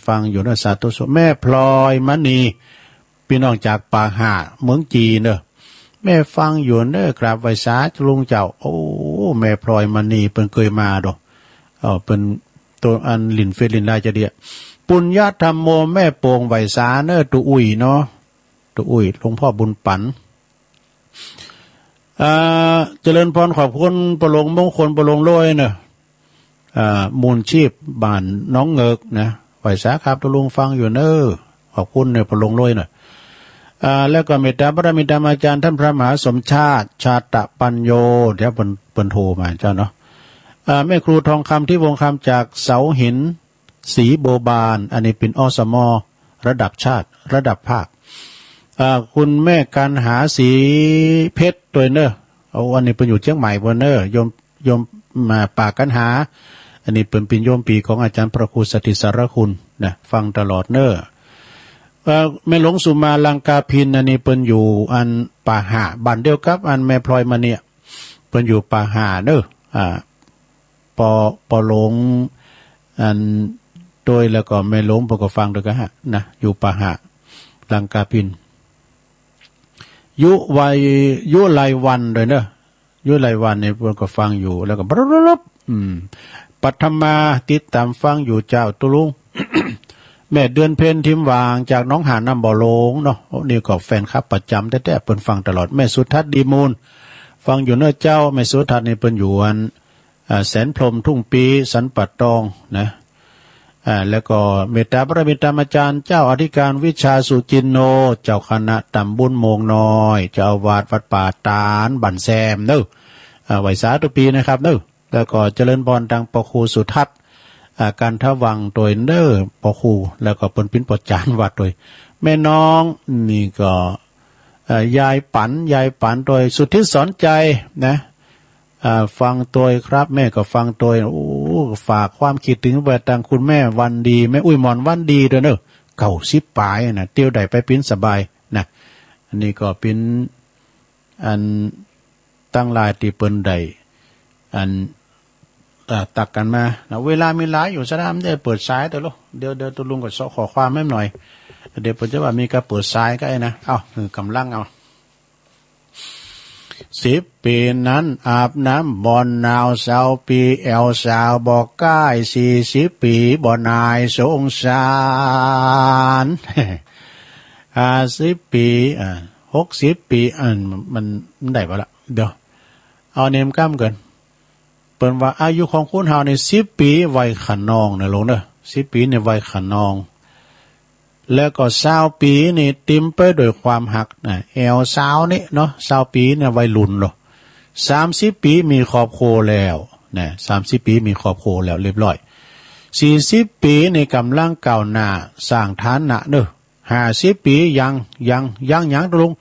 ฟังอยู่นะ สาธุสุ แม่พลอยมณี พี่น้องจากปากห่า เมืองจีนเนอะ แม่ฟังอยู่เนอะ กราบไหว้สาตุ๊ลุงเจ้า โอ้ แม่พลอยมณี เปิ้นเกยมาดอก เออ เปิ้นตัวอันหลิ้นเฟซหลิ้นไลน์จะเดีย ปุญญธรรมโม แม่โป่งไหว้สาเนอะ ตุ๊อุ้ยเนาะ ตุ๊อุ้ย หลวงพ่อบุญปั๋น อ่า เจริญพร ขอบคุณปอหลวงมงคล ปอหลวงโล้ยเนอะ อ่า มูลชีพบ้านหนองเงิกนะ ไหว้สาครับ ตกลงฟังอยู่เนอะ ขอบคุณเนอะ ปอหลวงโล้ยเนอะ อ่า แล้วก็เมตตาบารมีธรรมอาจารย์ท่านพระมหาสมชาติ ชาตะปัญโญ เดี๋ยวเปิ้น เปิ้นโทรมาเจ้าเนาะ อ่า แม่ครูทองคำ ที่วงคำ จากเสาหิน ศรีบัวบาน อันนี้เป็น อสม ระดับชาติ ระดับภาค อ่า คุณแม่กันหา ศรีเพชร โตยเนอะ เอา อันนี้เปิ้นอยู่เชียงใหม่เปิ้นเนอะ โยม โยม มา ป่ากันหา อันนี้เปิ้นเป็นโยมปีของอาจารย์พระครูสถิตสารคุณนะ ฟังตลอดเนอะ เอ่อ แม่หลวงสุมาลังกาพิน อันนี้เปิ้นอยู่อันป่าห่า บ้านเดียวกับอันแม่พลอยมาเนี่ย เปิ้นอยู่ป่าห่าเนอะ อ่า ปอ ปอหลวง อันโตยแล้วก็แม่หลวงเปิ้นก็ฟังโตยกั๋นฮะนะ อยู่ป่าห่า ลังกาพิน ยุไว ยุไลวันโตยเนอะ ยุไลวันนี่เปิ้นก็ฟังอยู่ แล้วก็บรึบ อืม ปัทมา ติดตามฟังอยู่เจ้า ตกลง แม่เดือนเพ็ญ ทิมหว่าง จากหนองหาน น้ำบ่อหลวงเนาะ นี่ก็แฟนคลับประจำแต๊ๆ เปิ้นฟังตลอด แม่สุทัศน์ ดีมูล ฟังอยู่เนอะเจ้า แม่สุทัศน์นี่เปิ้นอยู่อัน อ่า แสนพรหม ทุ่งปี สันป่าตองนะ อ่า แล้วก็เมตตาบารมีธรรมอาจารย์ เจ้าอธิการวิชาสุจินโน เจ้าคณะตำบลโมงน้อย เจ้าอาวาสวัดป่าตาดบ้านแซมเนอะ อ่า ไหว้สาทุกปีนะครับเนอะ แล้วก็เจริญพรตางปอครูสุทัศน์ อ่า กันทวังค์โตยเนอะ ปอครู แล้วก็เปิ้นปิ้นปอจานวัดโตย แม่น้อง นี่ก็ เอ่อ ยายปั๋น ยายปั๋นโตย สุทธิสอนใจนะ อ่า ฟังโตยครับ แม่ก็ฟังโตย โอ้ ฝากความคิดถึงไปตางคุณแม่วันดี แม่อุ้ยหมอนวันดีโตยเนอะ เก้าสิบป๋ายนะ เตียวได้ไปปิ้นสบายนะ อันนี้ก็ปิ้น อันตังหลายตี้เปิ้นได้ อัน เอ่อ ตักกั๋นมานะ เวลามีหลายอยู่ซะนะ บ่ได้เปิดสายโตยโล เดี๋ยว เดี๋ยวตกลงก็เซาะข้อความแหมหน่อย เดี๋ยวเปิ้นจะว่ามีกาเปิดสายก็ไอ้นะ เอ้า เออ กำลังเอา สิบปี๋นั้นอาบน้ำบ่อนหนาว ซาวปี๋แอวสาวบ่ก้าย สี่สิบปี๋บ่หน่ายสงสาร ห้าสิบปี๋ อ่า หกสิบปี๋ อัน มัน มันได้บ่ละ เดี๋ยว เอาเนมก้ำเกิน เปิ้นว่าอายุของคนเฮานี่สิบปี๋วัยคะนองเนอะหลวงเนอะ สิบปี๋นี่วัยคะนอง แล้วก็ซาวปี๋นี่เต็มไปด้วยความฮักนะ แอวสาวนี่เนาะ ซาวปี๋นี่วัยรุ่นโล สามสิบปี๋มีครอบครัวแล้วนะ สามสิบปี๋มีครอบครัวแล้วเรียบร้อย สี่สิบปี๋นี่กำลังก้าวหน้าสร้างฐานะเนอะ ห้าสิบปี๋ยัง ยัง ยังหยังตกลง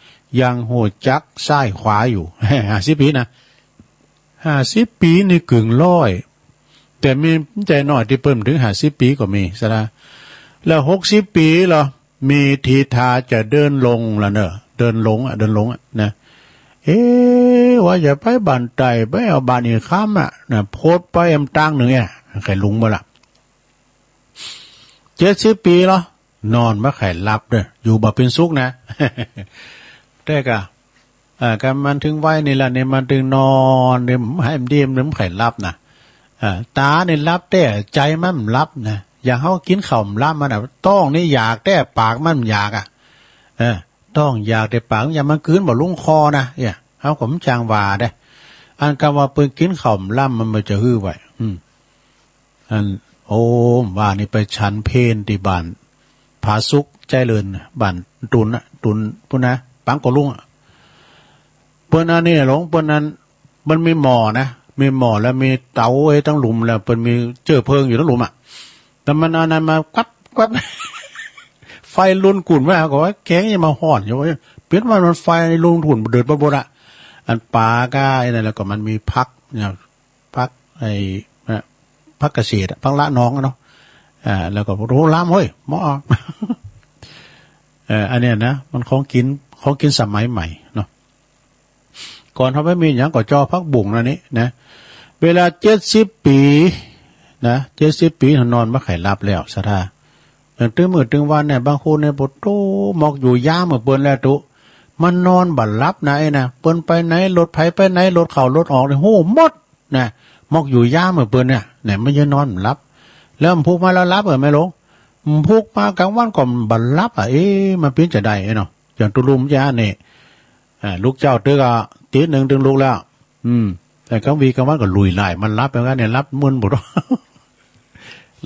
ยังฮู้จักซ้ายขวาอยู่ ห้าสิบปี๋นะ ห้าสิบปี๋นี่กึ่งร้อย แต่มีใจน้อยตี้เปิ้นบ่ถึงห้าสิบปี๋ก็มีซะละ แล้วหกสิบปี๋เหรอ มีทีท่าจะเดินลงละเนอะ เดินลงอะ เดินลงอะนะ เอ๊ะ ว่าจะไปบ้านใต้ ไปเอาบ้านอีกคำอะนะ โพดไปแอมตังหนึ่งเนี่ย ใครลงบ่ละ เจ็ดสิบปี๋เหรอ นอนบ่ใค่หลับเด้อ อยู่บ่เป็นสุขนะ แต่ก็ เอ่อ ก็มันถึงวัยนี้ละนี่ มันถึงนอนนี่ ให้มันดี มันบ่ใค่หลับนะ เอ่อ ต๋านี่หลับแต๊ ใจมันบ่หลับนะ อย่างเฮากินข้าวบ่หลับมันน่ะ ต๊องนี่อยากแต๊ ปากมันบ่อยากอะ เออ ต๊องอยากแต่ปากมันอยาก มันกลืนบ่ลงคอนะ เนี่ย เฮาก็บ่จั่งว่าเด้ อันกำว่าเปิ้นกินข้าวบ่หลับมันบ่จะหื้อไว้ อืม อัน โอ้ ว่านี่ไปฉันเพลตี้บ้านผาสุก ใจเลิน บ้านตุนน่ะ ตุนพู้นนะ ปางกอลุงอะ เปิ้นอันนี้หลวง เปิ้นอัน มันมีหม้อนะ มีหม้อแล้วมีเต๋าไว้ตังหลุม แล้วเปิ้นมีเจื้อเพิงอยู่ตังหลุมอะ แล้วมันเอาอันนั้นมาแกวบแกวบ ไฟลุนกุ่นมา ก็ว่าแกงยังมาฮ้อนอยู่ เปรียบว่ามันไฟลุนกุ่นเดือดบดๆ อะ อันปลาก็ไอ้นั่น แล้วก็มันมีผักเนี่ย ผักไอ้ นะ ผักเกษตรอะ ผักละนองอะเนาะ อ่า แล้วก็ โอ้ ลาม เฮ้ย หม้อ เอ่อ อันเนี้ยนะ มันของกิ๋น ของกิ๋นสมัยใหม่เนาะ ก่อนเฮาบ่มีหยังก็จ่อผักบุ้งนั่นนี่นะ เวลาเจ็ดสิบปี๋นะ เจ็ดสิบปี๋นอนบ่ใค่หลับแล้ว ศรัทธา อย่างตึงมื้อตึงวันเนี่ย บางคนเนี่ย โผโต มอกอยู่ยามเหมือนเปิ้นแล้วตุ๊ มันนอนบ่หลับนะไอ้นะ เปิ้นไปไหน รถไผไปไหน รถเข้ารถออกเนี่ย ฮู้หมด นะ มอกอยู่ยามเหมือนเปิ้นเนี่ย เนี่ย มันยังนอนบ่หลับ แล้วมันพุกมาแล้วหลับเหรอแม่หลวง มันพุกมากลางวันก็บ่หลับอะ เอ๊ะ มันเป๋นจะใดเนาะ อย่างตุ๊ลุมยาเนี่ย อ่า ลูกเจ้าตึกอะ ตีหนึ่งตึงลุกแล้ว อืม แต่กลางวีกลางวันก็ลุยไล่ มันหลับไปกันเนี่ย หลับมึนหมด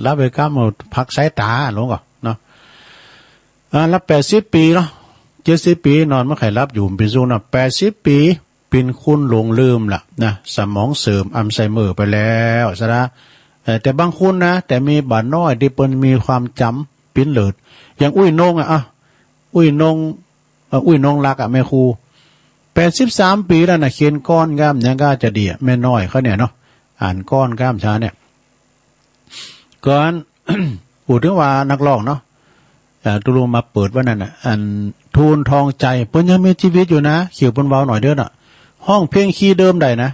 หลับไปกำ พักสายตาลงก่อนเนาะ อ่า หลับแปดสิบปีเนาะ เจ็ดสิบปีนอนบ่ใค่หลับอยู่ เป๋นสุขเนาะ แปดสิบปี เป๋นคนหลงลืมละนะ สมองเสื่อม อัลไซเมอร์ไปแล้วซะนะ เอ่อ แต่บางคนนะ แต่มีบ่าน้อยตี้เปิ้นมีความจ๋ำปิ้นเลิด อย่างอุ้ยนงอะ อ่ะ อุ้ยนง เอ่อ อุ้ยนงรักอะ แม่ครู แปดสิบสามปีแล้วนะ เขียนกลอนกล้ามหยังก็จะดีอะ แม่น้อยเขาเนี่ยเนาะ อ่านกลอนกล้ามช้าเนี่ย ก่อน พูดถึงว่านักร้องเนาะ เอ่อ ตุ๊ลุงมาเปิดวันนั้นน่ะ อัน ทูลทองใจ เปิ้นยังมีชีวิตอยู่นะ คิวเปิ้นเว้าหน่อยเด้อน่ะ ฮ้องเพลงคีย์เดิมได้นะ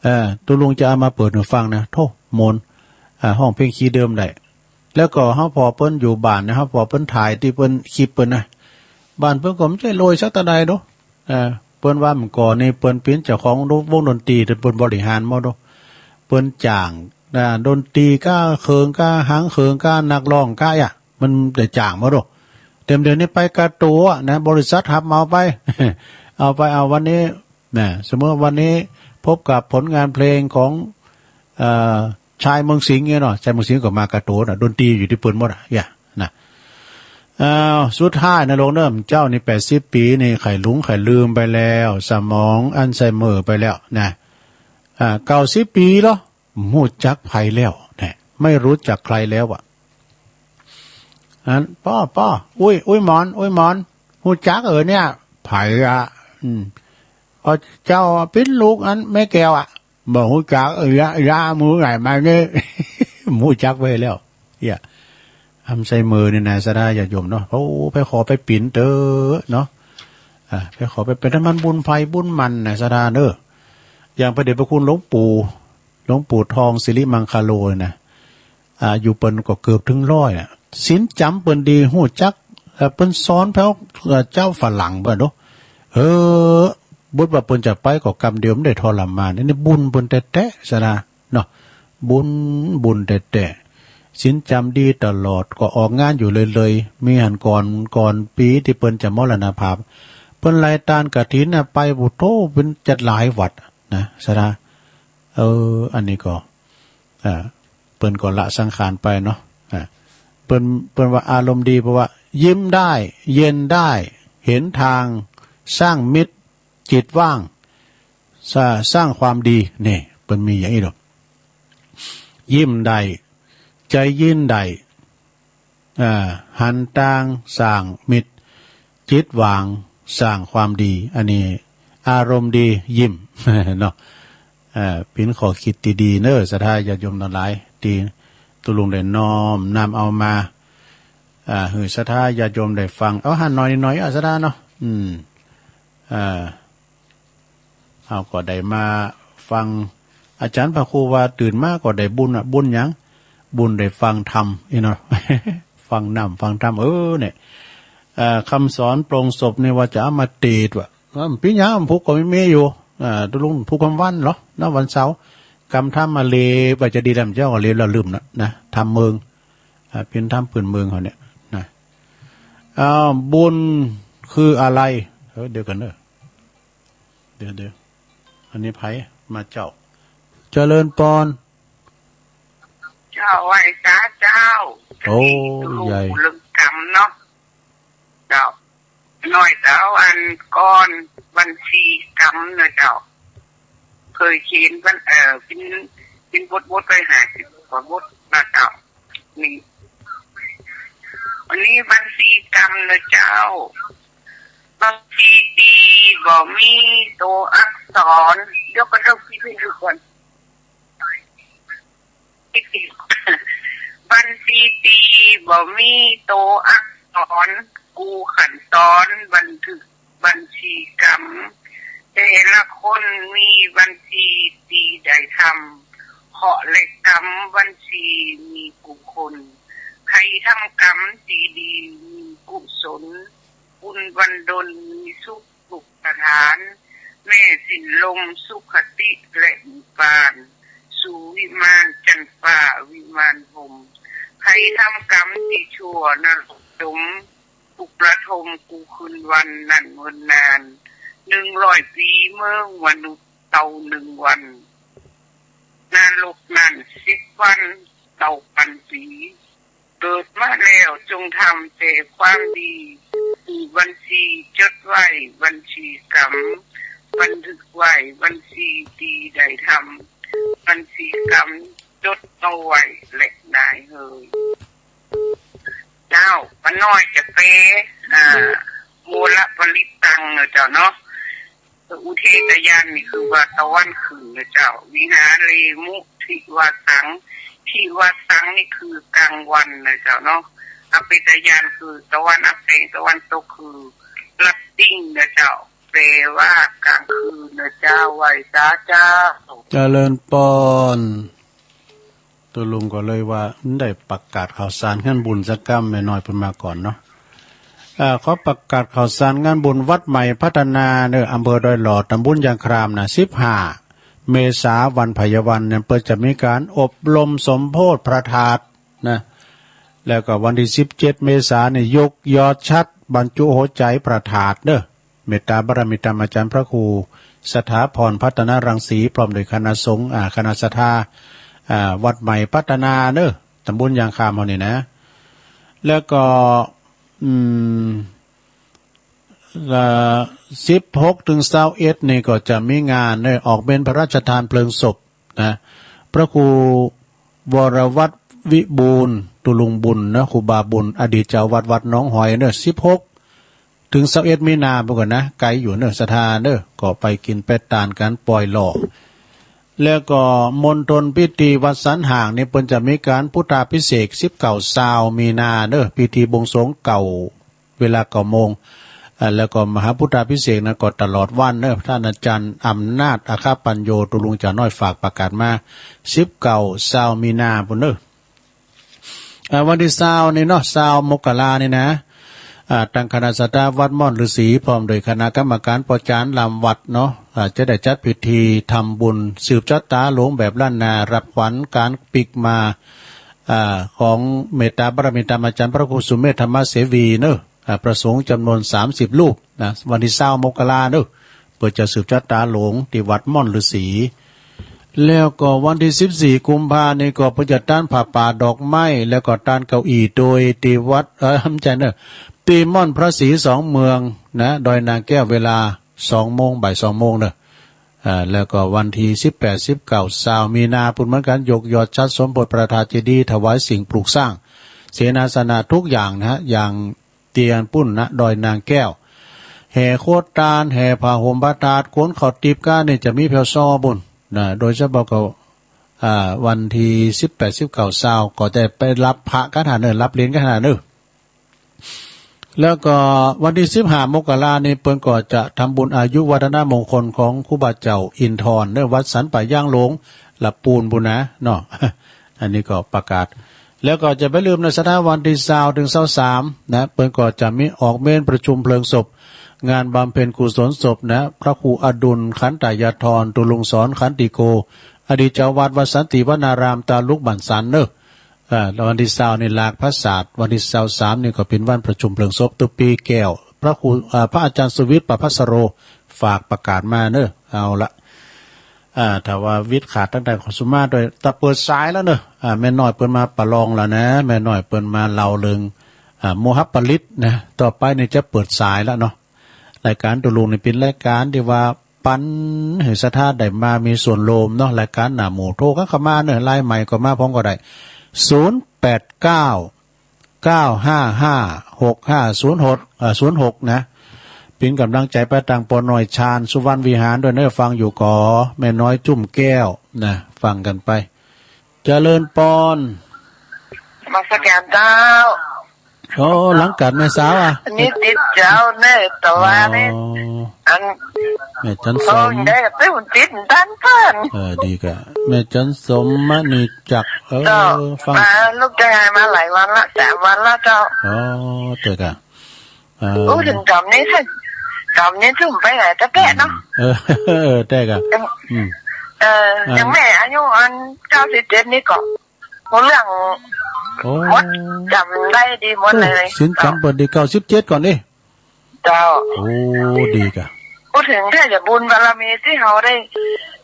เอ่อ ตุ๊ลุงจะเอามาเปิดให้ฟังนะ โธ่ มนต์ อ่า ฮ้องเพลงคีย์เดิมได้ แล้วก็เฮาผ่อเปิ้นอยู่บ้านนะ เฮาผ่อเปิ้นถ่ายตี้เปิ้น คลิปเปิ้นนะ บ้านเปิ้นก็บ่ใจ้รวยสักเต้าใดดอก เอ่อ เปิ้นว่าเมื่อก่อนนี่เปิ้นเป๋นเจ้าของวงดนตรี แต่เปิ้นบริหารหมดดอก เปิ้นจ้าง อ่า ดนตรีก้าเคิงก้าหางเคิงก้านักร้องก้าอะ มันได้จ้างหมดดอก แต่เดี๋ยวนี้ไปกาตั๋วนะ บริษัทฮับเหมาไป เอาไป เอาวันนี้ นะ สมมุติว่าวันนี้พบกับผลงานเพลงของ เอ่อ ชายเมืองสิงห์เนี่ยเนาะ ชายเมืองสิงห์ก็มากาตั๋วน่ะ ดนตรีอยู่ตี้เปิ้นหมดอะ อย่า นะ อ้าว สุดท้ายนะลูกเนาะ เจ้านี่แปดสิบปีนี่ ไข้หลงไข้ลืมไปแล้ว สมองอัลไซเมอร์ไปแล้วนะ อ่า เก้าสิบปีเหรอ บ่ฮู้จักไผแล้วนะ ไม่รู้จักใครแล้วอะ อัน ป้อ ป้อ อุ้ย อุ้ยหมอน อุ้ยหมอน ฮู้จักเออเนี่ย ไผอะ อืม อ๋อ เจ้าเป๋นลูกอันแม่แก้วอะ บ่ฮู้จัก เออ ยา ยา มื้อไหนมาเนี่ย บ่ฮู้จักไปแล้ว เหีย อัลไซเมอร์นี่นะ ศรัทธาญาติโยมเนาะ โอ้ ไปขอไปเป๋นเต๊อะเนาะ อ่า ไปขอไปเป๋น ถ้ามันบุญไผบุญมันนะ ศรัทธาเนาะ อย่างพระเดชพระคุณหลวงปู่ หลวงปู่ทองสิริมังคาโลนะ อายุเปิ้นก็เกือบถึงร้อยน่ะ ศีลจ๋ำเปิ้นดี ฮู้จัก เอ่อ เปิ้นสอนแผว เอ่อ เจ้าฝรั่งเปิ้นโด เออ บทว่าเปิ้นจะไปก็กำเดียว บ่ได้ทรมาน อันนี้บุญเปิ้นแต๊ๆ ซะนะเนาะ บุญ บุญแต๊ๆ ศีลจ๋ำดีตลอด ก็ออกงานอยู่เลยๆ มีหั้นก่อน ก่อนปีตี้เปิ้นจะมรณภาพ เปิ้นไล่ตานกฐินน่ะไป โอ้โธ่ เปิ้นจัดหลายวัดนะ ซะนะ เออ อันนี้ก็ อ่า เปิ้นก็ละสังขารไปเนาะ อ่า เปิ้น เปิ้นว่าอารมณ์ดี เพราะว่ายิ้มได้ เย็นได้ เห็นทาง สร้างมิตร จิตว่าง สร้า- สร้างความดี นี่ เปิ้นมีอย่างนี้ดอก ยิ้มได้ ใจเย็นได้ อ่า หันตางสร้างมิตร จิตว่างสร้างความดี อันนี้อารมณ์ดียิ้ม เนาะ เอ่อ เป๋นข้อคิดตี้ดีเนาะ ศรัทธาญาติโยมทั้งหลาย ตี้ตุ๊ลุงได้น้อมนำเอามา อ่า หื้อศรัทธาญาติโยมได้ฟัง เอาหั้นหน่อยๆ อ่ะ ศรัทธาเนาะ อืม อ่า เฮาก็ได้มาฟัง อาจารย์พระครูว่าตื่นมาก็ได้บุญอะ บุญหยัง บุญได้ฟังธรรม อีเนาะ ฟังน้ำฟังธรรม เออ เนี่ย เอ่อ คำสอนปลงศพนี่ว่าจะเอามาเตดว่ะ ว่ามันเป๋นหยัง ผู้ก็มีอยู่ อ่า ตุ๊ลุงผู้คำวันเหรอ นะ วันเสาร์ กำธรรมมาเลบ ว่าจะดีแล้ว เจ้าก็เลบแล้วลืมนะ นะ ธรรมเมือง อ่า เป๋นธรรมปืนเมืองเขาเนี่ย นะ อ้าว บุญคืออะไร เออ เดี๋ยวกันเนอะ เดี๋ยวเดี๋ยว อันนี้ไผมาเจ้า เจริญปอน เจ้าไหว้สาเจ้า โอ้ ใหญ่ เรื่องกรรมเนาะ เจ้า น้อยเจ้า อันก่อนบัญชีกรรมเนาะเจ้า เคยเขียนบัน เอ่อ เป็น เป็นบทๆ ไปห้าสิบกว่าบทนะเจ้า นี่ อันนี้บัญชีกรรมเนาะเจ้า บัญชีตีบ่มีตัวอักษร เดี๋ยวก็ต้องคิดให้ดูก่อน บัญชีตีบ่มีตัวอักษร กู้ขั้นตอนบันทึกบัญชีกรรม แต่ละคนมีบัญชีตีได้ทำ เคราะห์และกรรมบัญชีมีกู้คน ใครทำกรรมตีดีมีกุศล บุญบันดลมีสุข สุขสถาน แม่สิ้นลมสุขติและนิพพาน สู่วิมานจันทร์ฟ้าวิมานพรหม ใครทำกรรมที่ชั่วนรกจม ทุกข์ระทมกู้คืนวันนั้นเมินนาน หนึ่งร้อยปี เมืองมนุษย์เต่าหนึ่งวัน นรกนั้นสิบวัน เต่าพันปี เกิดมาแล้วจงทำแต่ความดี มีบัญชีจดไว้บัญชีกรรม บันทึกไว้บัญชีที่ได้ทำ บัญชีกรรมจดเอาไว้และได้เฮย เจ้า ป้าน้อยจะแปล อ่า โมลปริตตังเนาะเจ้าเนาะ อุเทตยานนี่คือว่าตะวันขึ้นเนาะเจ้า วิหาเรมุ ทิวาสัง ทิวาสังนี่คือกลางวันเนาะเจ้าเนาะ อเปตยานคือตะวันอับแสง ตะวันตกคือลับติงเนาะเจ้า แปลว่ากลางคืนเนาะเจ้า ไหว้สาเจ้า เจริญปอน ตกลงก็เลยว่าได้ประกาศข่าวสารงานบุญสักกำ แม่น้อยเพิ่นมาก่อนเนาะ อ่า ขอประกาศข่าวสารงานบุญวัดใหม่พัฒนาเนอะ อำเภอดอยหล่อ ตำบลยางครามนะ สิบห้า เมษา วันไผวันเนี่ย เปิ้นจะมีการอบรมสมโภชพระธาตุนะ แล้วก็วันที่ สิบเจ็ด เมษาเนี่ย ยกยอดฉัตรบรรจุหัวใจพระธาตุเนอะ เมตตาบารมีธรรมอาจารย์พระครูสถาพรพัฒนรังสี พร้อมด้วยคณะสงฆ์ อ่า คณะศรัทธา อ่า วัดใหม่พัฒนาเนอะ ตำบลยางครามเฮานี่นะ แล้วก็ อืม เอ่อ สิบหก ถึง ซาวเอ็ด นี่ก็จะมีงานเนอะ ออกเมนพระราชทานเพลิงศพนะ พระครูวรวัฒน์วิบูลย์ ตุลุงบุญนะ ครูบาบุญ อดีตเจ้าวัดวัดหนองหอยเนอะ สิบหก ถึง ซาวเอ็ด มีนาพุ้นก่อนนะ ไกลอยู่เนอะ ศรัทธาเนอะ ก็ไปกินไปตานกัน ปล่อยหล่อ แล้วก็มณฑลพิธีวัดสันห่างนี่ เปิ้นจะมีการพุทธาภิเษก สิบเก้า ซาว มีนาเนอะ พิธีบวงสรวงเก้า เวลา เก้าโมง อ่า แล้วก็มหาพุทธาภิเษกนะ ก็ตลอดวันเนอะ ท่านอาจารย์อำนาจ อาคาปัญโญ ตุลุงจ๋าน้อย ฝากประกาศมา สิบเก้า ซาว มีนาพุ้นเนอะ อ่า วันที่ ซาว นี่เนาะ ซาว มกรานี่นะ อ่า ตังคณะศรัทธาวัดม่อนฤๅษี พร้อมด้วยคณะกรรมการประจำลานวัดเนาะ อ่า จะได้จัดพิธีทำบุญสืบชะตาหลวงแบบล้านนา รับขวัญการปิกมา อ่า ของเมตตาบารมีธรรมอาจารย์พระครูสุเมธธรรมเสวีเนอะ อ่า พระสงฆ์จำนวน สามสิบ รูปนะ วันที่ ซาว มกราเนอะ เปิ้นจะสืบชะตาหลวงที่วัดม่อนฤๅษี แล้วก็วันที่ สิบสี่ กุมภานี่ก็เปิ้นจะตานผ้าป่าดอกไม้ แล้วก็ตานเก้าอี้โต๊ะที่วัด เออ บ่ใจ้เนอะ ที่ม่อนพระศรีสองเมืองนะ ดอยนางแก้ว เวลา สองโมง บ่าย สองโมงเนอะ อ่า แล้วก็วันที่ สิบแปด สิบเก้า ซาว มีนาพุ้นเหมือนกัน ยกยอดฉัตรสมโภชพระธาตุเจดีย์ ถวายสิ่งปลูกสร้าง เสนาสนะทุกอย่างนะฮะ อย่าง เตียนปุ้นนะ ดอยนางแก้ว แห่โคตาน แห่ผ้าห่มพระธาตุ ขนข้าวติบก้านี่จะมีแผวซ้อปุ้นนะ โดยเฉพาะก็ อ่า วันที่ สิบแปด สิบเก้า ซาว ก็จะไปรับพระกันหาเนอะ รับเหรียญกันหาเนอะ แล้วก็วันที่ สิบห้า มกรานี่ เปิ้นก็จะทำบุญอายุวัฒนมงคลของครูบาเจ้าอินทรเนอะ วัดสันป่ายางหลวง ละปูนปุ้นนะเนาะ อันนี้ก็ประกาศ แล้วก็จะบ่ลืมนะ ศรัทธา วันที่ ซาว ถึง ซาวสาม นะ เปิ้นก็จะมีออกเมนประชุมเพลิงศพ งานบำเพ็ญกุศลศพนะ พระครูอดุลขันตายาธร ตุลุงสอนขันติโก อดีตเจ้าวัดวัดสันติวนาราม ตาลุกบ้านสันเนอะ อ่า แล้ววันที่ ซาว นี่หลากพระศาสตร์ วันที่ ซาวสาม นี่ก็เป็นวันประชุมเพลิงศพตุ๊ปีแก้ว พระครู อ่า พระอาจารย์สุวิทย์ ประภัสโร ฝากประกาศมาเนอะ เอาละ อ่า ถ้าว่าวิทย์ขาดตั้งแต่ขอสุมาด้วย แต่เปิดสายแล้วเนอะ อ่า แม่น้อยเปิ้นมาประลองแล้วนะ แม่น้อยเปิ้นมาเล่าเรื่อง อ่า โมหะปริตรนะ ต่อไปนี่จะเปิดสายแล้วเนาะ รายการตุลุงนี่เป็นรายการที่ว่าปันให้ศรัทธาได้มามีส่วนร่วมเนาะ รายการหน้าหมู่ โทรกันเข้ามาเนอะ ไลน์ใหม่ก็มาพร้อมก็ได้ ศูนย์แปดเก้า เก้าห้าห้า หกห้าศูนย์หก เอ่อ ศูนย์หก นะ เป็นกำลังใจไปตางป้อน้อยชาญสุวรรณวิหารด้วยเนอะ ฟังอยู่ก่อ แม่น้อยจุ่มแก้วนะ ฟังกันไป เจริญปอน นมัสการเจ้า โอ้ หลังกัดแม่สาวอ่ะ นี่ติดเจ้าเนอะ แต่ว่านี่ อ๋อ อัน แม่จันสม โอ้ ได้ก็ติดตันเปิ้น เออ ดีกะ แม่จันสมมณีจักร เออ เจ้า ฟัง มาลูกชายมาหลายวันละ สามวันละเจ้า อ๋อ เตะกะ เออ อู้ ถึงจอมนี้สิ จอมนี้ถึงไปไหนจะแตะเนาะ เออ เออ แตะกะ อืม เออ อ่า อย่างแม่อายุอัน เก้าสิบเจ็ด นี่ก็ ฮู้เรื่อง โอ้ หมด จำได้ดีหมดเลย โอ้ ศีลจำเปิ้นดี เก้าสิบเจ็ด ก่อนนี่ เจ้า โอ้ ดีกะ พูดถึงถ้าจะบุญบารมีที่เขาได้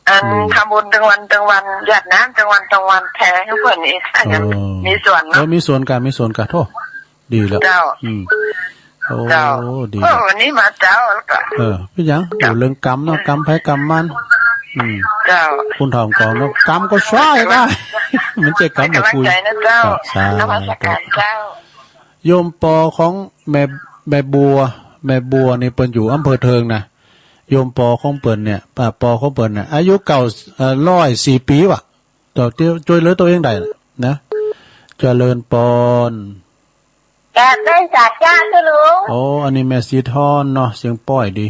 อัน อืม ทำบุญตึงวันตึงวัน หยาดน้ำตึงวันตึงวันแผ่ให้เพื่อนนี่ ถ้าอย่าง อ๋อ มีส่วนเนาะ เออ มีส่วนกะ มีส่วนกะ โธ่ ดีแล้ว เจ้า อืม โอ้ เจ้า ดี เออ แล้ว วันนี้มาเจ้าแล้วก็ เออ เป็นหยัง เจ้า โอ้ เรื่องกรรมเนาะ กรรมไผกรรมมัน อืม เจ้า คุณถามก่อนเนาะ กรรมก็ช่วยได้ มันใช่กรรม ให้กำลังใจนะเจ้า ครับ สาธุ นมัสการเจ้า โยมปอของแม่ แม่บัว แม่บัวนี่เปิ้นอยู่อำเภอเทิงนะ โยมปอของเปิ้นเนี่ย ป้าปอของเปิ้นเนี่ย อายุเก้า เอ่อ ร้อยสี่ปีว่ะ เจ้าเตี้ยช่วยเหลือตัวเองได้นะ เจริญปอน กราบไหว้สาธุเจ้าคุณลุง โอ้ อันนี้แม่สีทอนเนาะ เสียงป้อยดี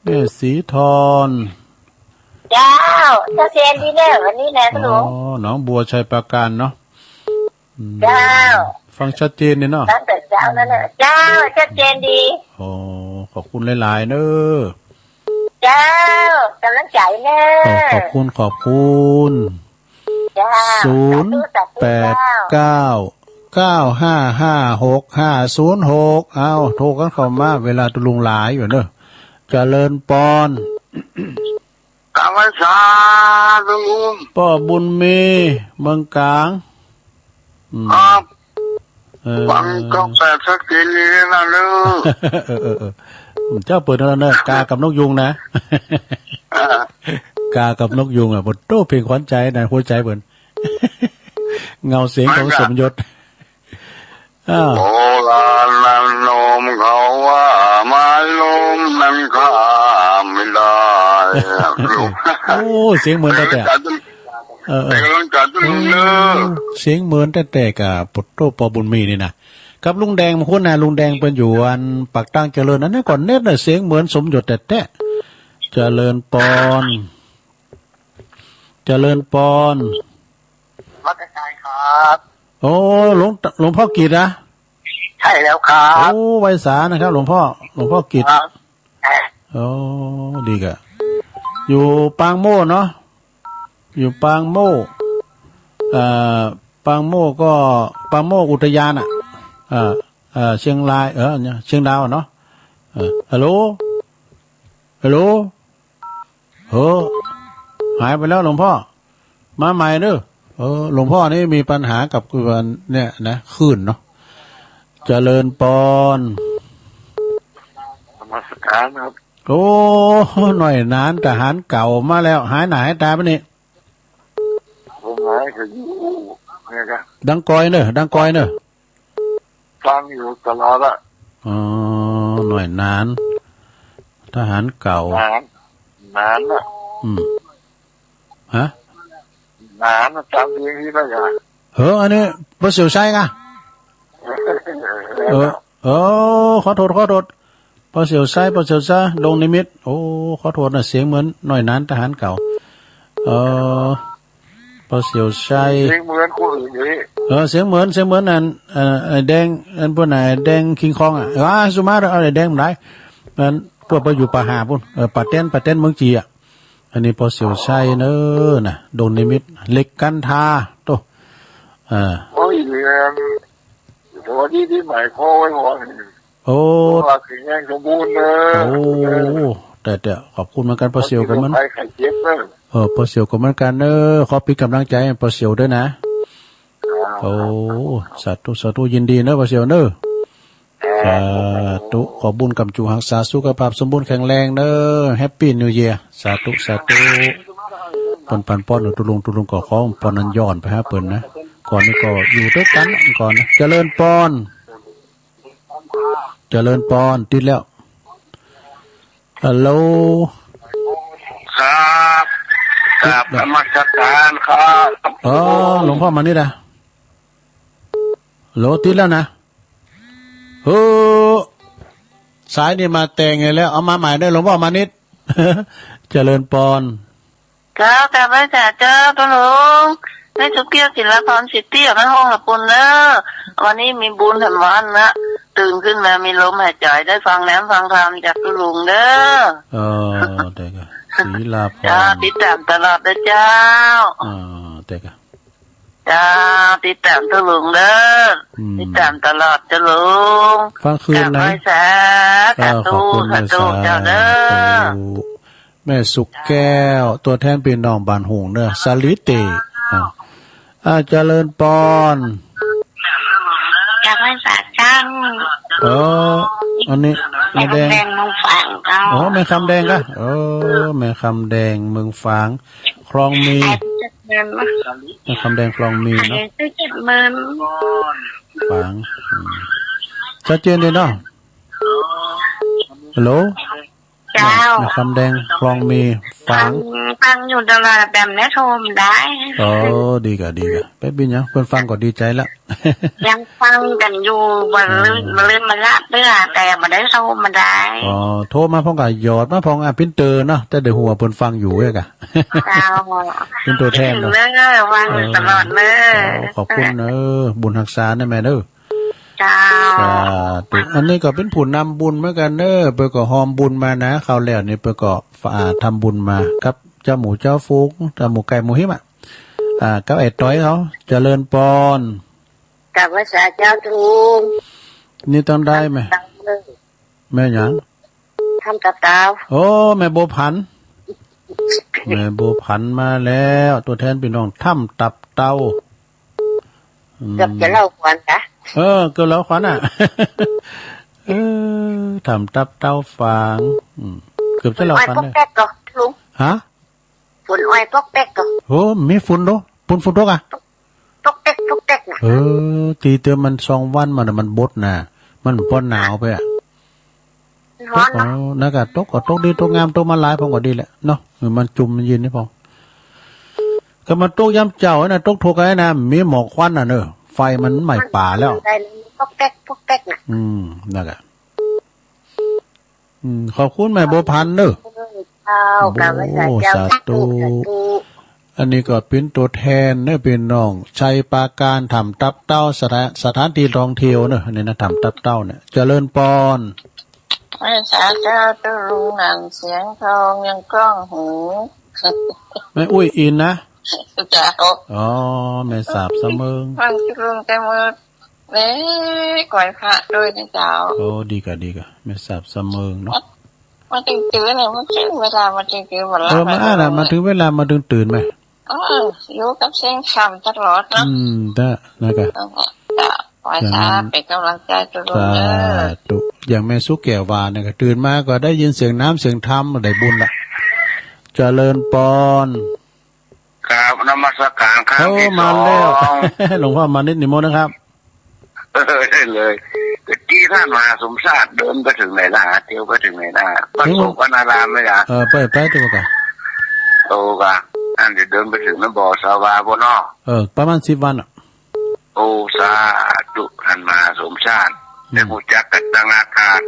แม่สีทอน เจ้า ชัดเจนดีเนอะวันนี้นะคุณลุง อ๋อ หนองบัวชัยปราการเนาะ อืม เจ้า ฟังชัดเจนเลยเนาะ ตั้งแต่เช้าแล้วเนอะ เจ้า ชัดเจนดี โอ้ ขอบคุณหลายๆ เนอะ เจ้า กำลังใจเนอะ โอ้ ขอบคุณ ขอบคุณ เจ้า ศูนย์แปดเก้า เก้าห้าห้าหกห้าศูนย์หก เอ้า โทรกันเข้ามา เวลาตุลุงหลายอยู่เนอะ เจริญปอน กราบไหว้สาธุลุง ป้อบุญมี เมืองกลาง อืม ครับ เออ ฟังช่องแปดชัดเจนดีนะเนอะ เออ เออ เออ เจ้าเปิดแล้วเนอะ กากับนกยูงนะ อ่า กากับนกยูงอ่ะ โอ้โธ่ เพลงขวัญใจนะ หัวใจเปิ้น เงาเสียงของสมยศ อ่า โบราณนั้นโน้มเขาว่าไม้ล้มนั้นข้ามไม่ได้ โอ้ เสียงเหมือนแต่แต่ เออ เออ เป็นกำลังใจให้ลุงเนอะ เสียงเหมือนแต่แต่กับ โอ้โธ่ ป้อบุญมีนี่นะ กับลุงแดง มาคุ้นนะ ลุงแดงเปิ้นอยู่อันปากตางเจริญ อันนี้ก่อนเน็ตน่ะ เสียงเหมือนสมยศแต่แต่ เจริญปอน เจริญปอน นมัสการครับ โอ้ หลวง หลวงพ่อกิตติอะ ใช่แล้วครับ โอ้ ไหว้สานะครับ หลวงพ่อ หลวงพ่อกิตติ ครับ โอ้ ดีกะ อยู่ปางโมเนาะ อยู่ปางโม เอ่อ ปางโมก็ ปางโมอุทยานอะ เอ่อ เอ่อ เชียงราย เออ เนี่ย เชียงดาวอะเนาะ เออ ฮัลโหล ฮัลโหล เออ หายไปแล้วหลวงพ่อ มาใหม่เด้อ เออ หลวงพ่อนี่มีปัญหากับ เนี่ยนะ คลื่นเนาะ เจริญปอน นมัสการครับ โอ้ หน่อยหนานทหารเก่ามาแล้ว หายหน้าหายตาปะนี่ ผมหายก็อยู่เนี่ยครับ ดังกอยเนอะ ดังกอยเนอะ ฟังอยู่ตลอดอะ อ๋อ หน่อยหนาน ทหารเก่า หนาน หนานอะ อืม ฮะ หนานอะ จำเสียงนี้ได้ไง เฮ้อ อันนี้ป้อเสี่ยวไซกะ เออ เออ ขอโทษ ขอโทษ ป้อเสี่ยวไซ ป้อเสี่ยวไซ ดงนิมิต โอ้ ขอโทษนะ เสียงเหมือนหน่อยหนานทหารเก่า เออ ป้อเสี่ยวไซ เสียงเหมือนคนอื่นนี่ เออ เสียงเหมือน เสียงเหมือนอัน เอ่อ ไอ้แดง อันพวกไหน แดงคิงคองอะ อ่า สุมาเถอะ เอาไอ้แดงมาได้ อันพวกไปอยู่ป่าห่าพู้น เออ ป่าแตน ป่าแตนเมืองจีอะ อันนี้ป้อเสี่ยวไซเนอะนะ ดงนิมิต เหล็กกันทา โต เออ โอ้ย เรียน สวัสดีปีใหม่ขออวยพร โอ้ สุขภาพแข็งแรงสมบูรณ์เนอะ โอ้ แต่ แต่ขอบคุณเหมือนกัน ป้อเสี่ยวก็เหมือน ใครใครเจ็บเนอะ เออ ป้อเสี่ยวก็เหมือนกันเนอะ ขอเป็นกำลังใจให้ป้อเสี่ยวด้วยนะ ครับ โอ้ สาธุ สาธุ ยินดีเนอะ ป้อเสี่ยวเนอะ ครับ สาธุ ขอบุญกำจูงฮักษาสุขภาพสมบูรณ์แข็งแรงเนอะ Happy New Year สาธุ สาธุ เปิ้นปันปอนหนึ่งตุลุง ตุลุงก็ขอปอนนั้นย้อนไปหาเปิ้นนะ ก่อนนี้ก็อยู่ด้วยกันก่อนนะ เจริญปอน เจริญปอน ติดแล้ว ฮัลโหล ครับ กราบนมัสการครับ อ๋อ หลวงพ่อมานิดอะ ฮัลโหล ติดแล้วนะ เฮ้อ สายนี่มาแต่งไงแล้ว เอามาใหม่เด้อ หลวงพ่อมานิด เจริญปอน เจ้า กราบไหว้สาเจ้า พ่อหลวง ในสุเกียวศิลปรสิทธิออกมาห้องละปุนเนอะ วันนี้มีบุญแถมวันนะ ตื่นขึ้นมามีลมหายใจ ได้ฟังแนมฟังธรรมจากพ่อหลวงเด้อ เออ ได้ครับ ศิลปร เจ้า ติดตามตลอดเด้อเจ้า อ่า ได้ครับ เจ้า เจ้า ติดตามเจ้าลุงเด้อ อืม ติดตามตลอดเจ้าลุง ฟังคืนนะ กราบไหว้สา เออ สาธุ ขอบคุณ สาธุ แม่สา เจ้าเด้อ สาธุ แม่สุขแก้ว ตัวแทนพี่น้องบ้านหงส์เด้อ สาลีเต อ่า อ่า เจริญปอน จากแม่สาจ้าง เออ อันนี้ แม่แดง แม่คำแดงเมืองฝางเจ้า อ๋อ แม่คำแดงกะ เออ แม่คำแดงเมืองฝาง คลองมี ไอ้เจ้าเมือง แม่คำแดงคลองมีเนาะ ไอ้เจ้าเจ็ดเมือง ฝาง อืม ชัดเจนดีเนาะ ฮัลโหล เจ้า แม่คำแดงคลองมี ฟัง ฟัง ฟังอยู่ตลอดแบบนี้โทรมาได้ อ๋อ ดีกะ ดีกะ ไปบินหยัง เปิ้นฟังก็ดีใจละ ยังฟังกันอยู่ บ่ลืม อืม บ่ลืมมาละเตื้อ แต่บ่ได้โทรมาได้ อ๋อ โทรมาพ่องกะหยอดมาพ่อง อ่ะ ปิ้นเตอเนาะ แต่ได้ฮู้ว่าเปิ้นฟังอยู่เว้ยกะ เจ้า เป็นตัวแทนเนาะ เด้อ ฟังอยู่ตลอดเด้อ เออ ขอบคุณเด้อ บุญฮักษานะแม่เด้อ เจ้า สาธุ อันนี้ก็เป็นผู้นำบุญเหมือนกันเนอะ เปิ้นก็ฮอมบุญมานะ คราวแล้วนี่เปิ้นก็ฝากทำบุญมากับเจ้าหมูเจ้าฝูง เจ้าหมูไก่หมูหิมอะ อ่า กับไอ้ต้อยเขา เจริญปอน กราบไหว้สาเจ้าทุก นี่ต้องได้ไหม แม่หยัง ถ้ำตับเต่า โอ้ แม่บัวผัน แม่บัวผันมาแล้ว ตัวแทนพี่น้องถ้ำตับเต่า อืม เกือบจะเล่าขวัญนะ เออ เกือบเล่าขวัญอ่ะ เออ ถ้ำตับเต่าฝาง อืม เกือบจะเล่าขวัญ ฝนอ้อยปอกแป๊กก่อลุง ฮะ ฝนอ้อยปอกแป๊กก่อ โอ้ มีฝนโด ฝน ฝนตกอ่ะ ปอกแป๊ก ปอกแป๊กน่ะ เออ ตีเติมมันสองวันมาน่ะ มันบดน่ะ มันบ่หนาวไปอ่ะ ฮ้อนเนาะ ตก อ๋อ นั่นก็ตก ก็ตกดี ตกงาม ตกมาหลายพ่องก็ดีแหละเนาะ เออ มันจุ่มมันเย็นนี่พ่อง ก็มาตกยามเจ๊านะ ตกถูกไอ้นะ มีหมอกควันน่ะเนอะ ไฟมันไหม้ป่าแล้ว มันได้ปอกแป๊ก ปอกแป๊กน่ะ อืม นั่นแหละ อืม ขอบคุณแม่บัวผันเนอะ เจ้า โอ้ กราบไหว้สาเจ้า สาธุ สาธุ อันนี้ก็เป็นตัวแทนเนอะ พี่น้อง ชัยปราการ ถ้ำตับเต่า สถา- สถานที่ท่องเที่ยวเนอะ อันนี้นะ ถ้ำตับเต่าเนี่ย เจริญปอน ไหว้สาเจ้า เจ้าลุงหนานเสียงทองยังก้องหู แม่อุ้ยอินนะ เจ้า อ๋อ แม่สาบสะเมิง ฟังเจ้าลุงแต่เมิด เอ้ย ไหว้พระด้วยนะเจ้า โอ้ ดีกะ ดีกะ แม่สาบสะเมิงเนาะ มาตึงตื่นเนี่ย มาตึงเวลา มาตึงตื่นหมดละ เออ มาอ่านน่ะ มาถึงเวลา มาตึงตื่นไหม อ๋อ อยู่กับเสียงธรรมตลอดเนาะ อืม ได้ นะกะ เออ เจ้า ไหว้สา อย่างนั้น เป็นกำลังใจทุกคนเด้อ สาธุ อย่างแม่สุแก้วว่าเนี่ย ก็ตื่นมาก็ได้ยินเสียงน้ำเสียงธรรม ได้บุญละ เจริญปอน ครับ นมัสการครับ โอ้ พี่ มาแล้ว สอง หลวงพ่อมานิดนิมนต์นะครับ เออ ได้เลย เมื่อกี้ท่านมหาสมชาติเดินไปถึงไหนนะ เที่ยวไปถึงไหนนะ วัด ถึง โสมพลารามไหมนะ เออ ไป ไปถูกอ่ะ โอ้กะ ท่านจะเดินไปถึงนะ บ่อสาวาบ่เนาะ เออ ประมาณสิบวันอ่ะ โอ้ สาธุ ท่านมหาสมชาติ อืม ได้รู้จักกันตั้งอากาศ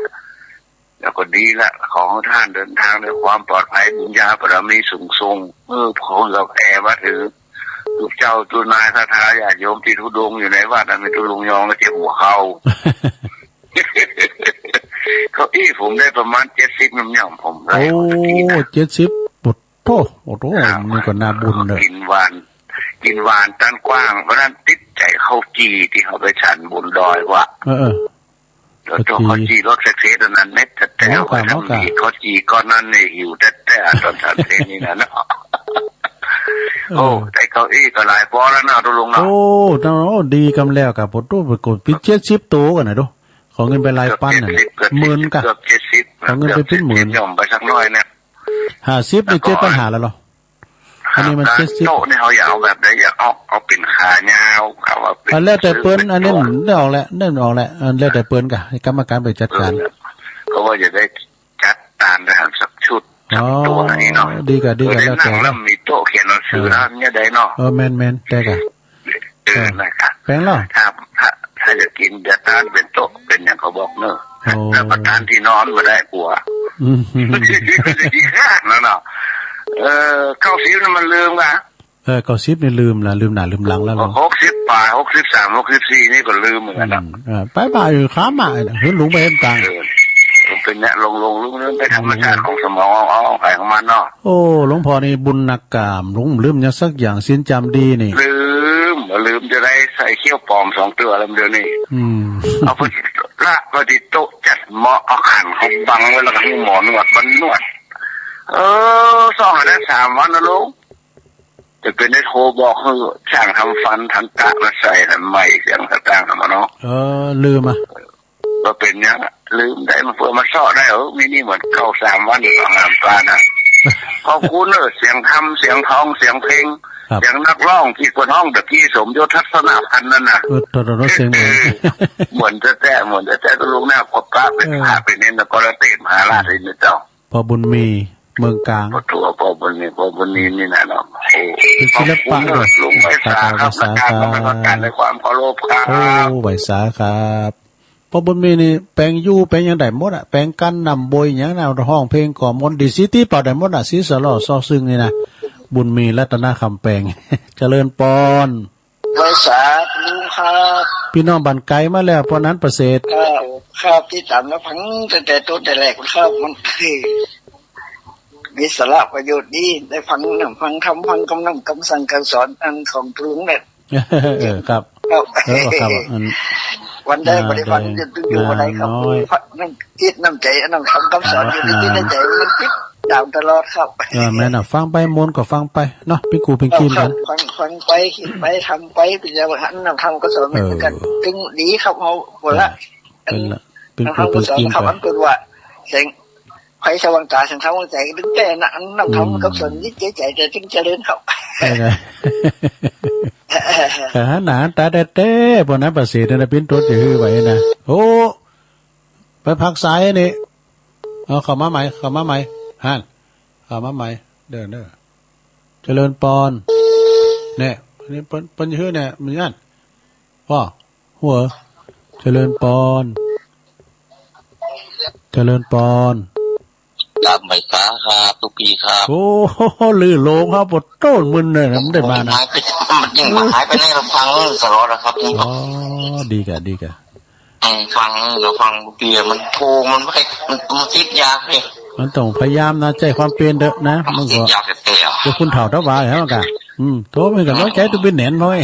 แล้วก็ดีละ ขอให้ท่านเดินทางด้วยความปลอดภัย บุญญาบารมีสูงส่ง เออ พอเราแผ่มาถึง ลูกเจ้าเจ้านายศรัทธาญาติโยมที่ธุดงค์อยู่ในวัดนะ มีธุดงค์ยองและเจ็บหัวเข่า เก้าอี้ผมได้ประมาณเจ็ดสิบน้ำย่อมผมไล่ โอ้ ปกตินะ เจ็ดสิบ โอ้โห โอ้โห ครับ นี่ก็น่าบุญเลย กินหวาน กินหวานต้านกว้าง เพราะฉะนั้นติดใจข้าวจี่ที่เขาไปฉันบนดอยว่ะ เออ เออ แล้วตัวข้าวจี่ ข้าวจี่รสเผ็ดๆอันนั้นเม็ดแต๊วๆ โอ้ กะ ไปทำ เนาะกะ ดี ข้าวจี่ก้อนนั้นเนี่ยหิวแต๊ๆ ตอนฉันเพลนี่นะเนาะ เออ โอ้ ได้เก้าอี้ก็หลายปอแล้วเนาะ ตกลงเนาะ โอ้ เนาะ ดีกำแล้วกะ ปวดตู้ปวดกด ปิดเจ็ดสิบโตกันนะดู ขอเงินไปหลายปันน่ะ เกือบเจ็ดสิบ หมื่นกะ เกือบเจ็ดสิบ ขอเงินไปเป็นหมื่น เกือบเจ็ดสิบ ย่อมไปสักหน่อยเนี่ย ห้าสิบนี่ แล้วก็ เจ็ดปัญหาแล้วเหรอ อันนี้มัน การ เจ็ดสิบ โต๊ะนี่เขาอยากเอาแบบใด อยากเอา เอาเป็นขายาว เอาว่าเป็น อ่ะ แล้วแต่เปิ้น ซื้อเป็น อันนี้ โต๊ะ ได้ออกแหละ ได้ออกแหละ อันแล้วแต่เปิ้นกะ ให้กรรมการไปจัดการ เออ เพราะว่าจะได้จัดตามได้หันสักชุด อ๋อ สักตัวนี่เนาะ ดีกะ ดีกะ เออ ได้ แล้วแต่ นั่งแล้วมีโต๊ะเขียนหนังสือนะ เออ เนี่ยได้เนาะ เออ แม่นๆ ได้กะ เออ เออ นะครับ แปลงแล้ว ถ้า ถ้า ถ้าจะกินจะต้านเป็นโต๊ะ เป็นอย่างเขาบอกเนอะ โอ้ แล้วก็ต้านที่นอนมาได้กลัว อืม นั่นเนาะ เออ เก้าสิบนี่มันลืมกะ เออ เก้าสิบนี่ลืมละ ลืมหน้าลืมหลังแล้ว หกสิบปลาย หกสิบสาม หกสิบสี่นี่ก็ลืมเหมือนกันนะ อืม เออ ไปบ่ายอยู่ค้ามา เห็นหลวงไปเห็นตัง เออ มันเป็นเนี่ย หลงๆ ลืมๆ เป็นธรรมชาติของสมอง เอาๆ ของใครของมันเนาะ โอ้ หลวงพ่อนี่บุญหนักกล้าม หลงลืมหยังสักอย่าง ศีลจำดีนี่ ลืม ลืมจะได้ใส่เขี้ยวปลอมสองตัวแล้วเดี๋ยวนี้ อืม เอาไปละไปติดโต๊ะจัดหมอ เอาขันเขาบังไว้แล้วก็ให้หมอนวด มันนวด เออ ซ่องอันนั้นสามวันนะลุง จะเป็นได้โทรบอกให้ช่างทำฟันทันตะมาใส่หันใหม่เสียงกระตั้งหันมาเนาะ เออ ลืมอ่ะ ว่าเป็นหยังอะ ลืมได้มาเพื่อมาเซาะได้ เออ มีนี่เหมือนเก่า สามวัน สองสามปานน่ะ ขอบคุณเนอะ เสียงธรรม เสียงทอง เสียงเพลง ครับ เสียงนักร้องที่เปิ้นฮ้องตะกี้ สมยศ ทัศนพันธ์นั่นน่ะ เออ ตอนนั้นเสียงเหมือน เออ เหมือนแต๊ๆ เหมือนแต๊ๆ ก็ลุงหน้าพบปะเป็น เออ พระเป็นเนร นครเทพมหาราชเลยนะเจ้า พ่อบุญมี เมืองกลาง พ่อทัว พ่อบุญมี พ่อบุญมีนี่นะเนาะ โอ้ เป็นศิลปะ ขอบคุณเนอะ ด้วย ลุงไพศาลครับ สาธุ นักการนมัสการด้วยความเคารพครับ โอ้ ไพศาลครับ พ่อบุญมีนี่แปลงอยู่แปลงหยังได้หมดอะ แปลงกั้นน้ำบวยหยังนะ ฮ้องเพลงก็ม่วนดี สีตีเป่าได้หมดอะ สีสะเลาะซอซึ่งนี่นะ บุญมีรัตนคำแปลง เจริญปอน ไพศาลลุงครับ พี่น้องบ้านไกลมาแล้ว ปอนั้นประเสริฐ ครับ ครับ ติดตามรับฟังตั้งแต่ต้นแต่แรกครับ มันคือ มีสาระประโยชน์ดี ได้ฟังนำ ฟังธรรม ฟังกำนำกำสั่งคำสอนอันของลุงเนี่ย เออ ครับ ครับ เออ ครับ อัน วันใด อ่า บ่ได้ฟัง ได้ อยู่ อยู่บ่ได้ครับ น้อย ฟังน้ำจิตน้ำใจ อันนั้นคำ คำสอน ครับ อยู่ในจิตในใจ มันติดตามตลอดครับ เออ แม่นน่ะ ฟังไปม่วนก็ฟังไปเนาะ ปิ้งกูปิ้งกินกัน ครับ ฟัง ฟังไป คิดไป ทำไป เป็นอย่างนั้นนำธรรมก็สอนเหมือนกัน เออ จึงดีครับ เฮา บ่ละ เป็นละ ปิ้งกูปิ้งกินไป นำธรรมก็สอนครับ อันเป็นว่า แสง ไฟสว่างตา แสงธรรมสว่างใจ ดึงแต่นะ อันนำธรรม อืม กับสอนนิจใจใจ แต่จึงเจริญครับ ใช่นะ เออ หน้าตาแต๊ๆ ปอนั้นประเสริฐนะ ปิ้นตัวจะหื้อไหวนะ โอ้ ไปพักสายนี่ เอาเข้ามาใหม่ เข้ามาใหม่ ฮั่น เข้ามาใหม่ เด้อ เด้อ เจริญปอน เนี่ย อันนี้เปิ้น เปิ้นหื้อเนี่ย มีนั่น พ่อ หัว เจริญปอน เจริญปอน ตามไพศาลครับ ตุ๊กปีครับ โอ้ ลือโลงครับ ปวดโต้นมึนเลยนะ มันได้มานะ หายไป มันยังหายไปในลำพังตลอดนะครับ อ๋อ ดีกะ ดีกะ อืม ฟังก็ฟังเปียมันโทรมันไม่ มัน มันติดยากนี่ มันต้องพยายามนะ ใช้ความเป็นเถอะนะ มันก็ ติดยากแต่ เดี๋ยวคุณเฒ่าเฒ่าว่าแล้วกะ อืม โทรมันก็น้อยใจ ตุ๊กปีแหนนน้อย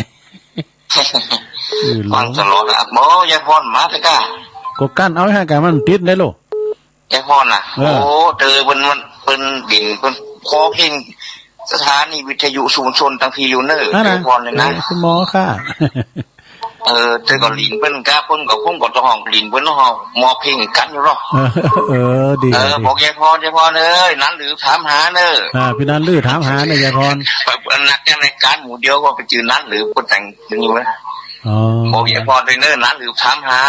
เออ ฟังตลอดอะ บ่ ยายพรมาเถอะกะ ก็กั้นเอาให้กะมันติดได้โล ยายพรน่ะ เออ โอ้ เจอเปิ้น มัน เปิ้นบิน เปิ้นขอเพลงสถานีวิทยุชุมชนตังพีอยู่เนอะ นั่นน่ะ ยายพรเนี่ยนะ เออ คุณหมอค่ะ เออ เจอก็หลินเปิ้นกะ เปิ้นก็ ผมก็ต้องหลินเปิ้นเนาะ หมอเพลงกันอยู่เนาะ เออ เออ ดี เออ ดี บอกยายพร ยายพรเอ้ย นั้นหรือถามหาเนอะ อ่า พี่นั้นหรือถามหาเนอะ ยายพร นักจังรายการหมู่เดียวก็ไปจื้อนั้นหรือเปิ้นแต่ง นี่เว้ย อ๋อ บอกยายพรด้วยเนอะ นั้นหรือถามหา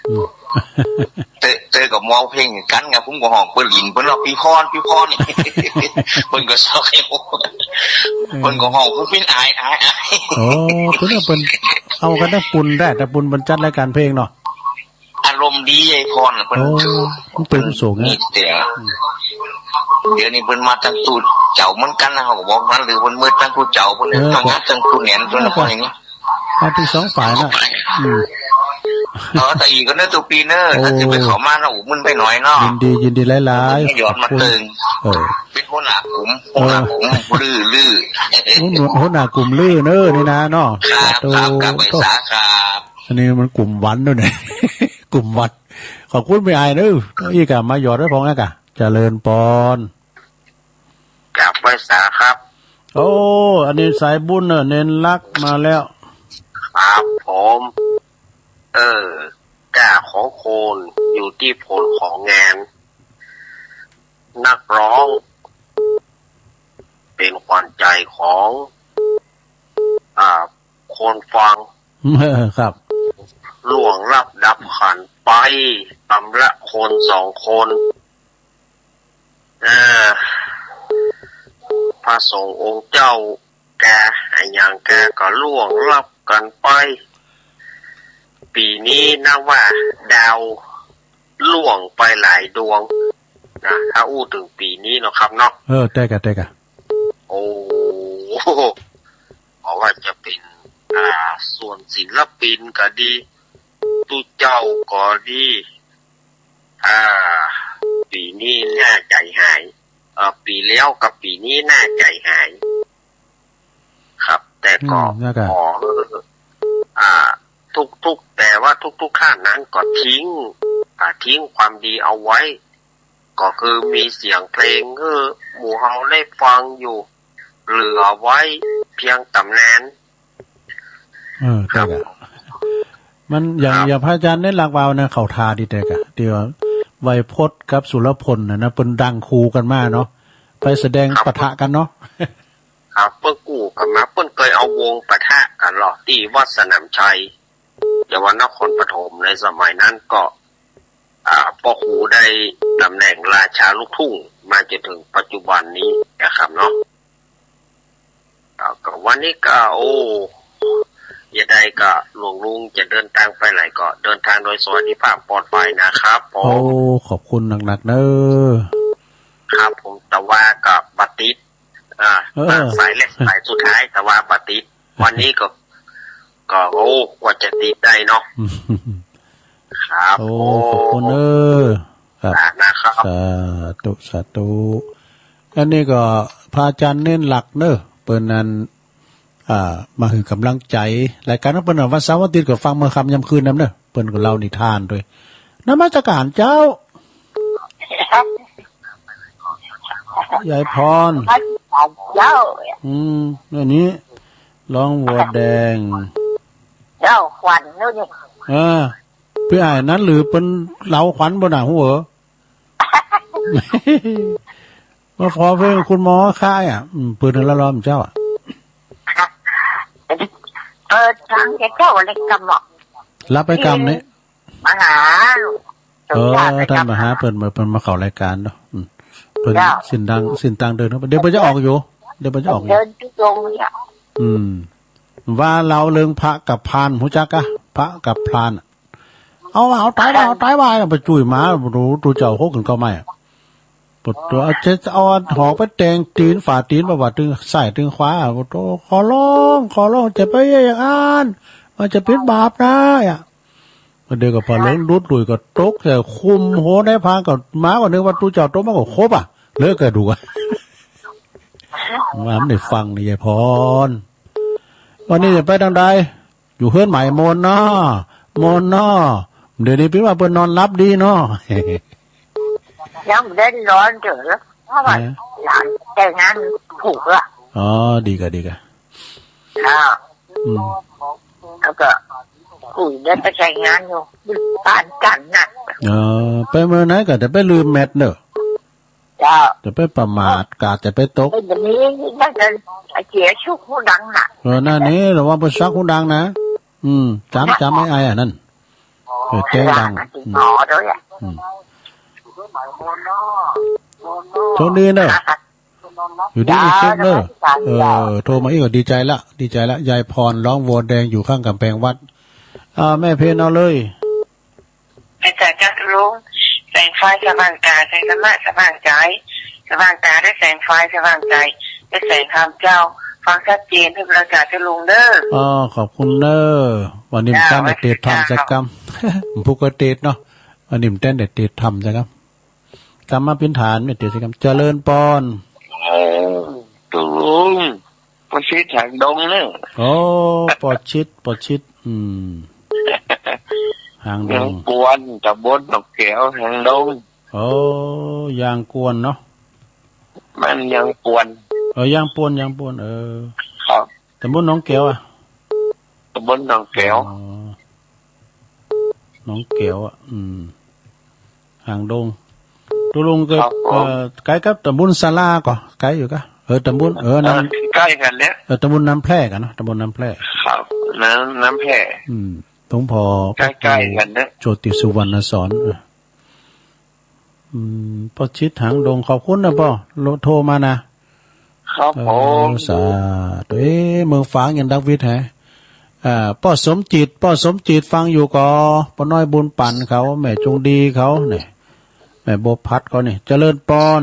อืม เตอ เตอก็มองเพลงกันไง ผมก็ฮ้องเปิ้นหลิน เปิ้นว่าปีพร ปีพรนี่ เปิ้นก็ซอกให้ผม เออ เปิ้นก็ฮ้อง ผมเป็นอาย อาย อาย โอ้ เปิ้นว่าเปิ้นเอากันตั้งปุ่นได้ แต่ปุ่นเปิ้นจัดรายการเพลงเนาะ อารมณ์ดีไอ้พรน่ะ เปิ้น โอ้ มันเป็นผู้สูงนะ นี่เสียง อืม เดี๋ยวนี้เปิ้นมาตั้งตู้เจ้าเหมือนกันนะ เขาก็บอกนั้นหรือเปิ้นมืดตั้งตู้เจ้า เปิ้น เออ ตั้งงัดตั้งตู้แหนน เปิ้น เออ ว่าอย่างนี้ มาทั้งสองฝ่ายนะ อืม เออ แต่อีกก็เนอะ ตุ๊กปีเนอะ โอ้ ถ้าจะไปเข้ามานะ โอ้ มึนไปหน่อยเนาะ ยินดี ยินดีหลายๆ ไม่ยอมมา ขอบคุณ ตึง เออ เป็นหัวหน้ากลุ่ม หัวหน้ากลุ่ม เออ ลือ ลือ หัวหน้า หัวหน้ากลุ่มลือเนอะ นี่นะเนาะ ครับ ครับ ครับ โอ้ ไปสาครับ อันนี้มันกลุ่มหวันด้วยเนี่ย กลุ่มหวัน ขอบคุณพี่ไอ้เนอะ อีกอะ มาหยอดไว้พองนะกะ เจริญปอน จากไพศาลครับ โอ้ อันนี้สายบุญเนอะ เน้นรักมาแล้ว ครับผม เออ กล้าของคนอยู่ที่ผลของงาน นักร้อง เป็นขวัญใจของ อ่า คนฟัง ครับ ล่วงลับดับขันไป ตำละคนสองคน เอ่อ พระสงฆ์องค์เจ้า กาอะหยังกาก็ล่วงลับกันไป ปีนี้นับว่าดาวล่วงไปหลายดวงนะ ถ้าอู้ถึงปีนี้เนาะครับเนาะ เออ แต่กะ แต่กะ โอ้ เพราะว่าจะเป็น อ่า ส่วนศิลปินก็ดี ตุ๊เจ้าก็ดี อ่า ปีนี้น่าใจหาย เอ่อ ปีแล้วกับปีนี้น่าใจหาย ครับ แต่ก็ อืม แล้วก็ ขอ อ่า ทุกๆ แต่ว่าทุกๆ ท่านนั้นก็ทิ้ง อ่า ทิ้งความดีเอาไว้ ก็คือมีเสียงเพลงให้หมู่เฮาได้ฟังอยู่ เหลือไว้เพียงตำนาน เออ ครับ แต่ก็ มันอย่าง ครับ อย่างพระอาจารย์เน้นหลักว่านะ เข้าท่าดีแต่กะ ที่ว่าไวยพจน์กับสุรพลน่ะนะ เปิ้นดังคู่กันมาเนาะ ไปแสดง ครับ ปะทะกันเนาะ ครับ เปิ้นกู้กันมา เปิ้นเคยเอาวงปะทะกันเหรอ ที่วัดสนามชัย จังหวัดนครปฐม ในสมัยนั้นก็ อ่า ป้อครูได้ตำแหน่งราชาลูกทุ่งมาจนถึงปัจจุบันนี้นะครับเนาะ อ่า ก็วันนี้ก็ โอ้ ยังไงก็หลวงลุงจะเดินทางไปไหนก็เดินทางโดยสวัสดิภาพปลอดภัยนะครับผม โอ้ ขอบคุณหนักๆ เนอะ ครับผม แต่ว่าก็บ่ติด อ่า เออ สายแรกสายสุดท้าย แต่ว่าบ่ติด วันนี้ก็ ก็ โอ้ กว่าจะติดได้เนาะ ครับ โอ้ โอ้ ขอบคุณเนอะ ครับ อ่า นะครับ สาธุ สาธุ อันนี้ก็พระอาจารย์เน้นหลักเนอะ เปิ้นนั้น อ่า มาหื้อกำลังใจ รายการของเปิ้นน่ะวันเสาร์วันอาทิตย์ก็ฟังเมื่อค่ำยามคืนนำเนอะ เปิ้นก็เล่านิทานด้วย นมัสการเจ้า ยายพร เจ้า อืม อันนี้ ร้องวัวแดง เจ้าขวัญนู่นนี่ เออ พี่อ้ายนั้นหรือเปิ้นเล่าขวัญบ่น่ะ ฮู้เหรอ มาขอเพลงคุณหมอค่ายอ่ะ อืม เปิ้นละล้อมเจ้าอ่ะ เออ ทางเจ้าเล็กกำหมอก รับไปกำนี่ มหา เออ ท่านมหาเปิ้นมา เปิ้นมาเข้ารายการเนาะ อืม เปิ้น เจ้า สิ้นดัง สิ้นตังเดินเนาะ เดี๋ยวเปิ้นจะออกอยู่ เดี๋ยวเปิ้นจะออกอยู่ เดินทุดงค์เนี่ย อืม ว่าเล่าเรื่องพระกับพราน ฮู้จักกะ พระกับพรานอะ เอา เอาตายว่า เอาตายว่า ไปจุ้ยหมา ดู ดูเจ้าโคกขึ้นเก้าไม้อะ ปวดตัว เอาเช็ด เอาหอกไปแตงตีน ฝ่าตีน ประวัติตึงซ้ายตึงขวา ปวดตัว ขอร้อง ขอร้อง จะไปอย่างนั้น มันจะเป็นบาปนะ อ่ะ เดี๋ยวก็พอหลงดุดดุยก็ตกใส่คุมหัวในพานก็หมาก็นึกว่าตู้เจ้าตก มันก็คบอ่ะ เลิกก็ดูอ่ะ ว่ามันได้ฟังนี่ยายพร วันนี้จะไปทางใด อยู่เฮือนใหม่มนเนาะ มนเนาะ เดี๋ยวนี้พี่ว่าเปิ้นนอนหลับดีเนาะ ยังบ่ได้นอนเด้อ เพราะว่า เออ หลานแต่งงานถูกละ อ๋อ ดีกะ ดีกะ อ่า อืม แล้วก็คุยได้ไปแต่งงานอยู่ บ้านกันน่ะ เออ ไปเมืองไหนก็จะไปลืมแมทเนอะ เจ้า จะไปประมาท กาดจะไปตก เอ้ย เดี๋ยวนี้น่าจะเสียชุกหูดังน่ะ เออ นั่นนี่ ระวังไปซักหูดังนะ อืม จำ จำไอ้ไอ้อันนั้น เออ แจ้งดัง อืม อ๋อ ด้วยอ่ะ อืม โชคดีเนอะ อยู่ดีมีสุขเนอะ เออ โทรมาอีกก็ดีใจละ ดีใจละ ยายพรร้องวัวแดงอยู่ข้างกำแพงวัด อ่า แม่เพนเอาเลย อาจารย์เจ้าลุง แสงไฟสว่างตา แสงธรรมะสว่างใจ สว่างตาด้วยแสงไฟสว่างใจ ด้วยแสงธรรมเจ้า ฟังชัดเจน ให้บริการเจ้าลุงเด้อ อ๋อ ขอบคุณเนอะ วันนี้มันตั้งแต่เตรียมทำสักกำ ผู้ก็เตรียมเนาะ วันนี้มันตั้งแต่เตรียมทำสักกำ กลับมาพื้นฐานไม่เตรียมสักกำ เจริญปอน เออ ตกลง ป้อชิดหางดงเนอะ โอ้ ป้อชิด ป้อชิด อืม หางดง เมืองกวน ตำบลหนองแก้ว หางดง โอ้ ยางกวนเนาะ มันยางกวน เออ ยางปวน ยางปวน เออ ครับ ตำบลหนองแก้วอะ ตำบลหนองแก้ว อ๋อ หนองแก้วอะ อืม หางดง ตกลงก็ ครับผม เอ่อ ใกล้กับตำบลสาลาก่อ ใกล้อยู่กะ เออ ตำบล เออ น้ำ เออ ใกล้กันเนี่ย เออ ตำบลน้ำแพร่กันเนาะ ตำบลน้ำแพร่ ครับ น้ำ น้ำแพร่ อืม หลวงพ่อ ใกล้ๆกันเนี่ย โชติสุวรรณสอน เออ อืม ป้อชิดหางดง ขอบคุณนะป้อ โทรมานะ ครับผม เออ สาธุ เอ๊ะ เมืองฝางยังดักวิทย์แฮะ อ่า ป้อสมจิต ป้อสมจิตฟังอยู่ก่อ ป้อน้อยบุญปันเขา แม่จงดีเขาเนี่ย แม่บัวพัดเขาเนี่ย เจริญปอน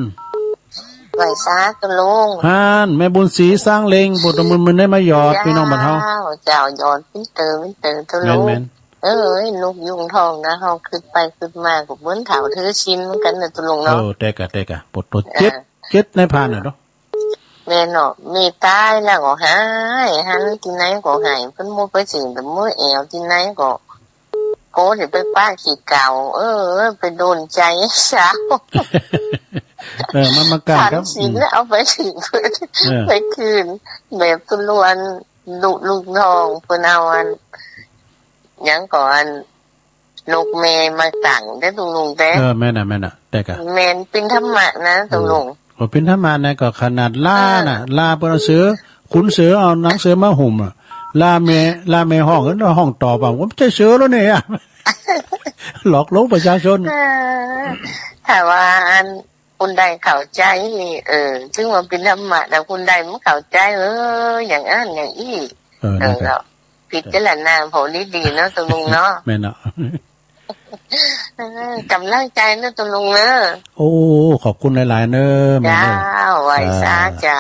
ไหว้สาธุลุง ฮั่น แม่บุญศรีสร้างเล็ง ปู่ตะมึนมึนได้มาหยอด พี่น้องบ้านเฮา เจ้า เจ้า หยอดปิ้นเติมปิ้นเติมเถาะลุง แม่นๆ เอ้ย นกยุงทองนะ เฮาขึ้นไปขึ้นมาก็เหมือนเฒ่าถือศีลเหมือนกันนะเถาะลุงเนาะ เออ แต่กะ แต่กะ ปวดตัว เออ เจ็ด เจ็ดในพานน่ะเนาะ แม่นเนาะ แม่ตายแล้วก็ไห้ หันตี้ไหนก็ไห้ เปิ้นบ่ไปสิงแต่มื้อแอวตี้ไหนก็ โกเดี๋ยวไปปะขี้เก่า เออ ไปโดนใจสาว เออ มันมาก้านครับ ฉันศีลแล้วเอาไปสิงเพิ่น เออ ไปคืน แบบตุลวน ลูก ลูกน้องเปิ้นเอาอัน หยังก่ออัน นกแม่มาตั้งเด้อตุลุงเด้อ เออ แม่นน่ะ แม่นน่ะ แต่กะ แม่นปิณฑบาตนะตุลุง โอ้ ปิณฑบาตนะก็ขนาดลาน่ะ เออ ลาเปิ้นเอาเสือ ขุนเสือเอาหนังเสือมาหุ้มอะ ลาแม่ ลาแม่ฮ้อง เอิ้นว่าฮ้องตอบอะ ว่าบ่ใจ้เสือแล้วเนี่ย หลอกลวงประชาชน เออ ถ้าว่าอัน คนใดเข้าใจนี่ เออ ถึงว่าปิณฑบาต แต่คนใดบ่เข้าใจ เออ อย่างอั้นอย่างอี้ เออ นั่นก็ เออ พิจารณาพอดีๆ เนาะตุลุงเนาะ แม่นเนาะ เออ กำลังใจเนาะตุลุงเนาะ โอ้ ขอบคุณหลายๆ เนาะแม่เนาะ เจ้า ไหว้สา สา เจ้า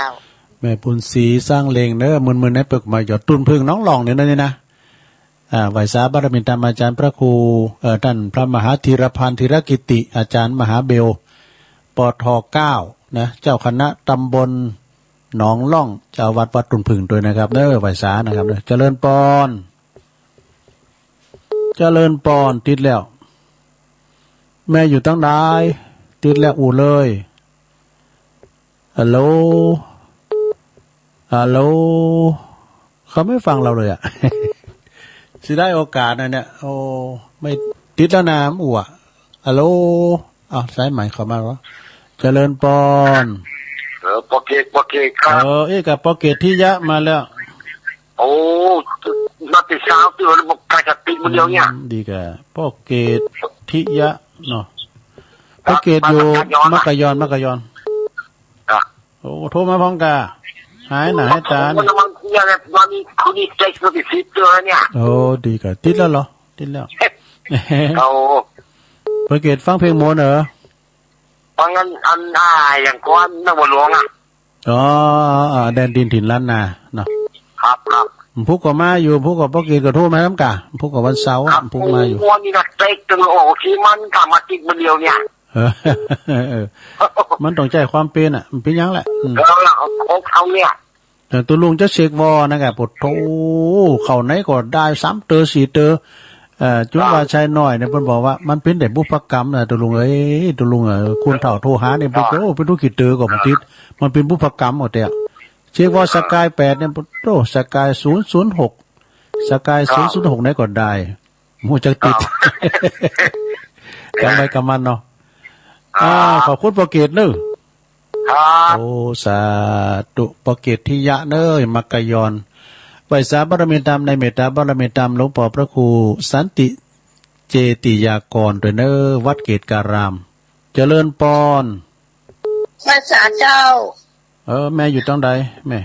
แม่บุญศรีสร้างเล็งเนาะ มื้อๆ นี้เปิ้นมาหยอดตุ่นผึ้งหนองล่องนี่นะ นี่นะ อ่า ไหว้สาบารมีตามอาจารย์พระครู เอ่อ ท่านพระมหาธีรพันธ์ธีรกิติ อาจารย์มหาเบล ปท เก้า นะ เจ้าคณะตำบลหนองล่อง เจ้าวัดวัดตุ่นผึ้งด้วยนะครับเด้อ ไหว้สานะครับเด้อ เจริญปอน เจริญปอน ติดแล้ว แม่อยู่ตังใด ติดแล้วอู้เลย ฮัลโหล ฮัลโหล เขาไม่ฟังเราเลยอะ เสียดายโอกาสนะเนี่ย โอ้ ไม่ติดแล้วนะ อู้อะ ฮัลโหล อ้าว สายใหม่เข้ามาแล้ว เจริญปอน เออ ปอเกต ปอเกตครับ เออ เอ๊ะ กับปอเกตทิยะมาแล้ว โอ้ มาแต่เช้า ตื่นแล้วบอกกะจะติดมื้อเดียวเนี่ย อืม ดีกะ ปอเกตทิยะเนาะ ปอเกตอยู่ มักกะยอน มักกะยอน อ่ะ โอ้ โทรมาพร้อมกะ หายหน้าหายตาเนี่ย วันนี้ วันนี้ วันนี้ เจ๊ก็ติดติดตัวเนี่ย โอ้ ดีกะ ติดแล้วเหรอ ติดแล้ว เอา ปอเกตฟังเพลงมนต์เหรอ ฟังอัน อัน อ่า อย่างก้อนนครหลวงอะ อ๋อ อ๋อ อ๋อ แดนดินถิ่นล้านนาเนาะ ครับ ครับ ผู้ก็มาอยู่ ผู้ก็ปอเกตก็โทรมาน้ำกะ ผู้ก็วันเสาร์อะ ครับ ผู้มาอยู่ วันนี้นะเจ๊ก็เลยออกที่มันกลับมาติดมื้อเดียวเนี่ย เออ เออ มันต้องใช้ความเป็นอะ มันเป็นหยังแหละ อืม แล้วล่ะ เอา เอาเนี่ย แต่ตุลุงจะเช็กวอนะครับ โอ้โธ่ เข้าไหนก็ได้สามเต๋อสี่เต๋อ เอ่อ จุงว่าชายน้อยเนี่ย เปิ้นบอกว่ามันเป็นแต่บุพกรรมนะ ตุลุงเอ้ย ตุลุงเอ้ย คนเฒ่าโทรหาเนี่ย เปิ้น โอ้ เป็นธุรกิจเต๋อก็บ่ติด มันเป็นบุพกรรมหมดเนี่ย เช็กวอสกายแปดเนี่ย โอ้ สกายศูนย์ศูนย์หก สกายศูนย์ศูนย์หกไหนก็ได้ ฮู้จักติด ครับ กำไว้กำมันเนาะ ครับ อ่า ขอบคุณปอเกตเนอะ ครับ โอ้ สาธุ ปอเกตทิยะเนอะ มักกะยอน ไหว้สาบารมีธรรมในเมตตาบารมีธรรมหลวงพ่อพระครูสันติเจติยากรด้วยเนอะ วัดเกตการาม เจริญปอน ไหว้สาเจ้า เออ แม่อยู่ตรงใด แม่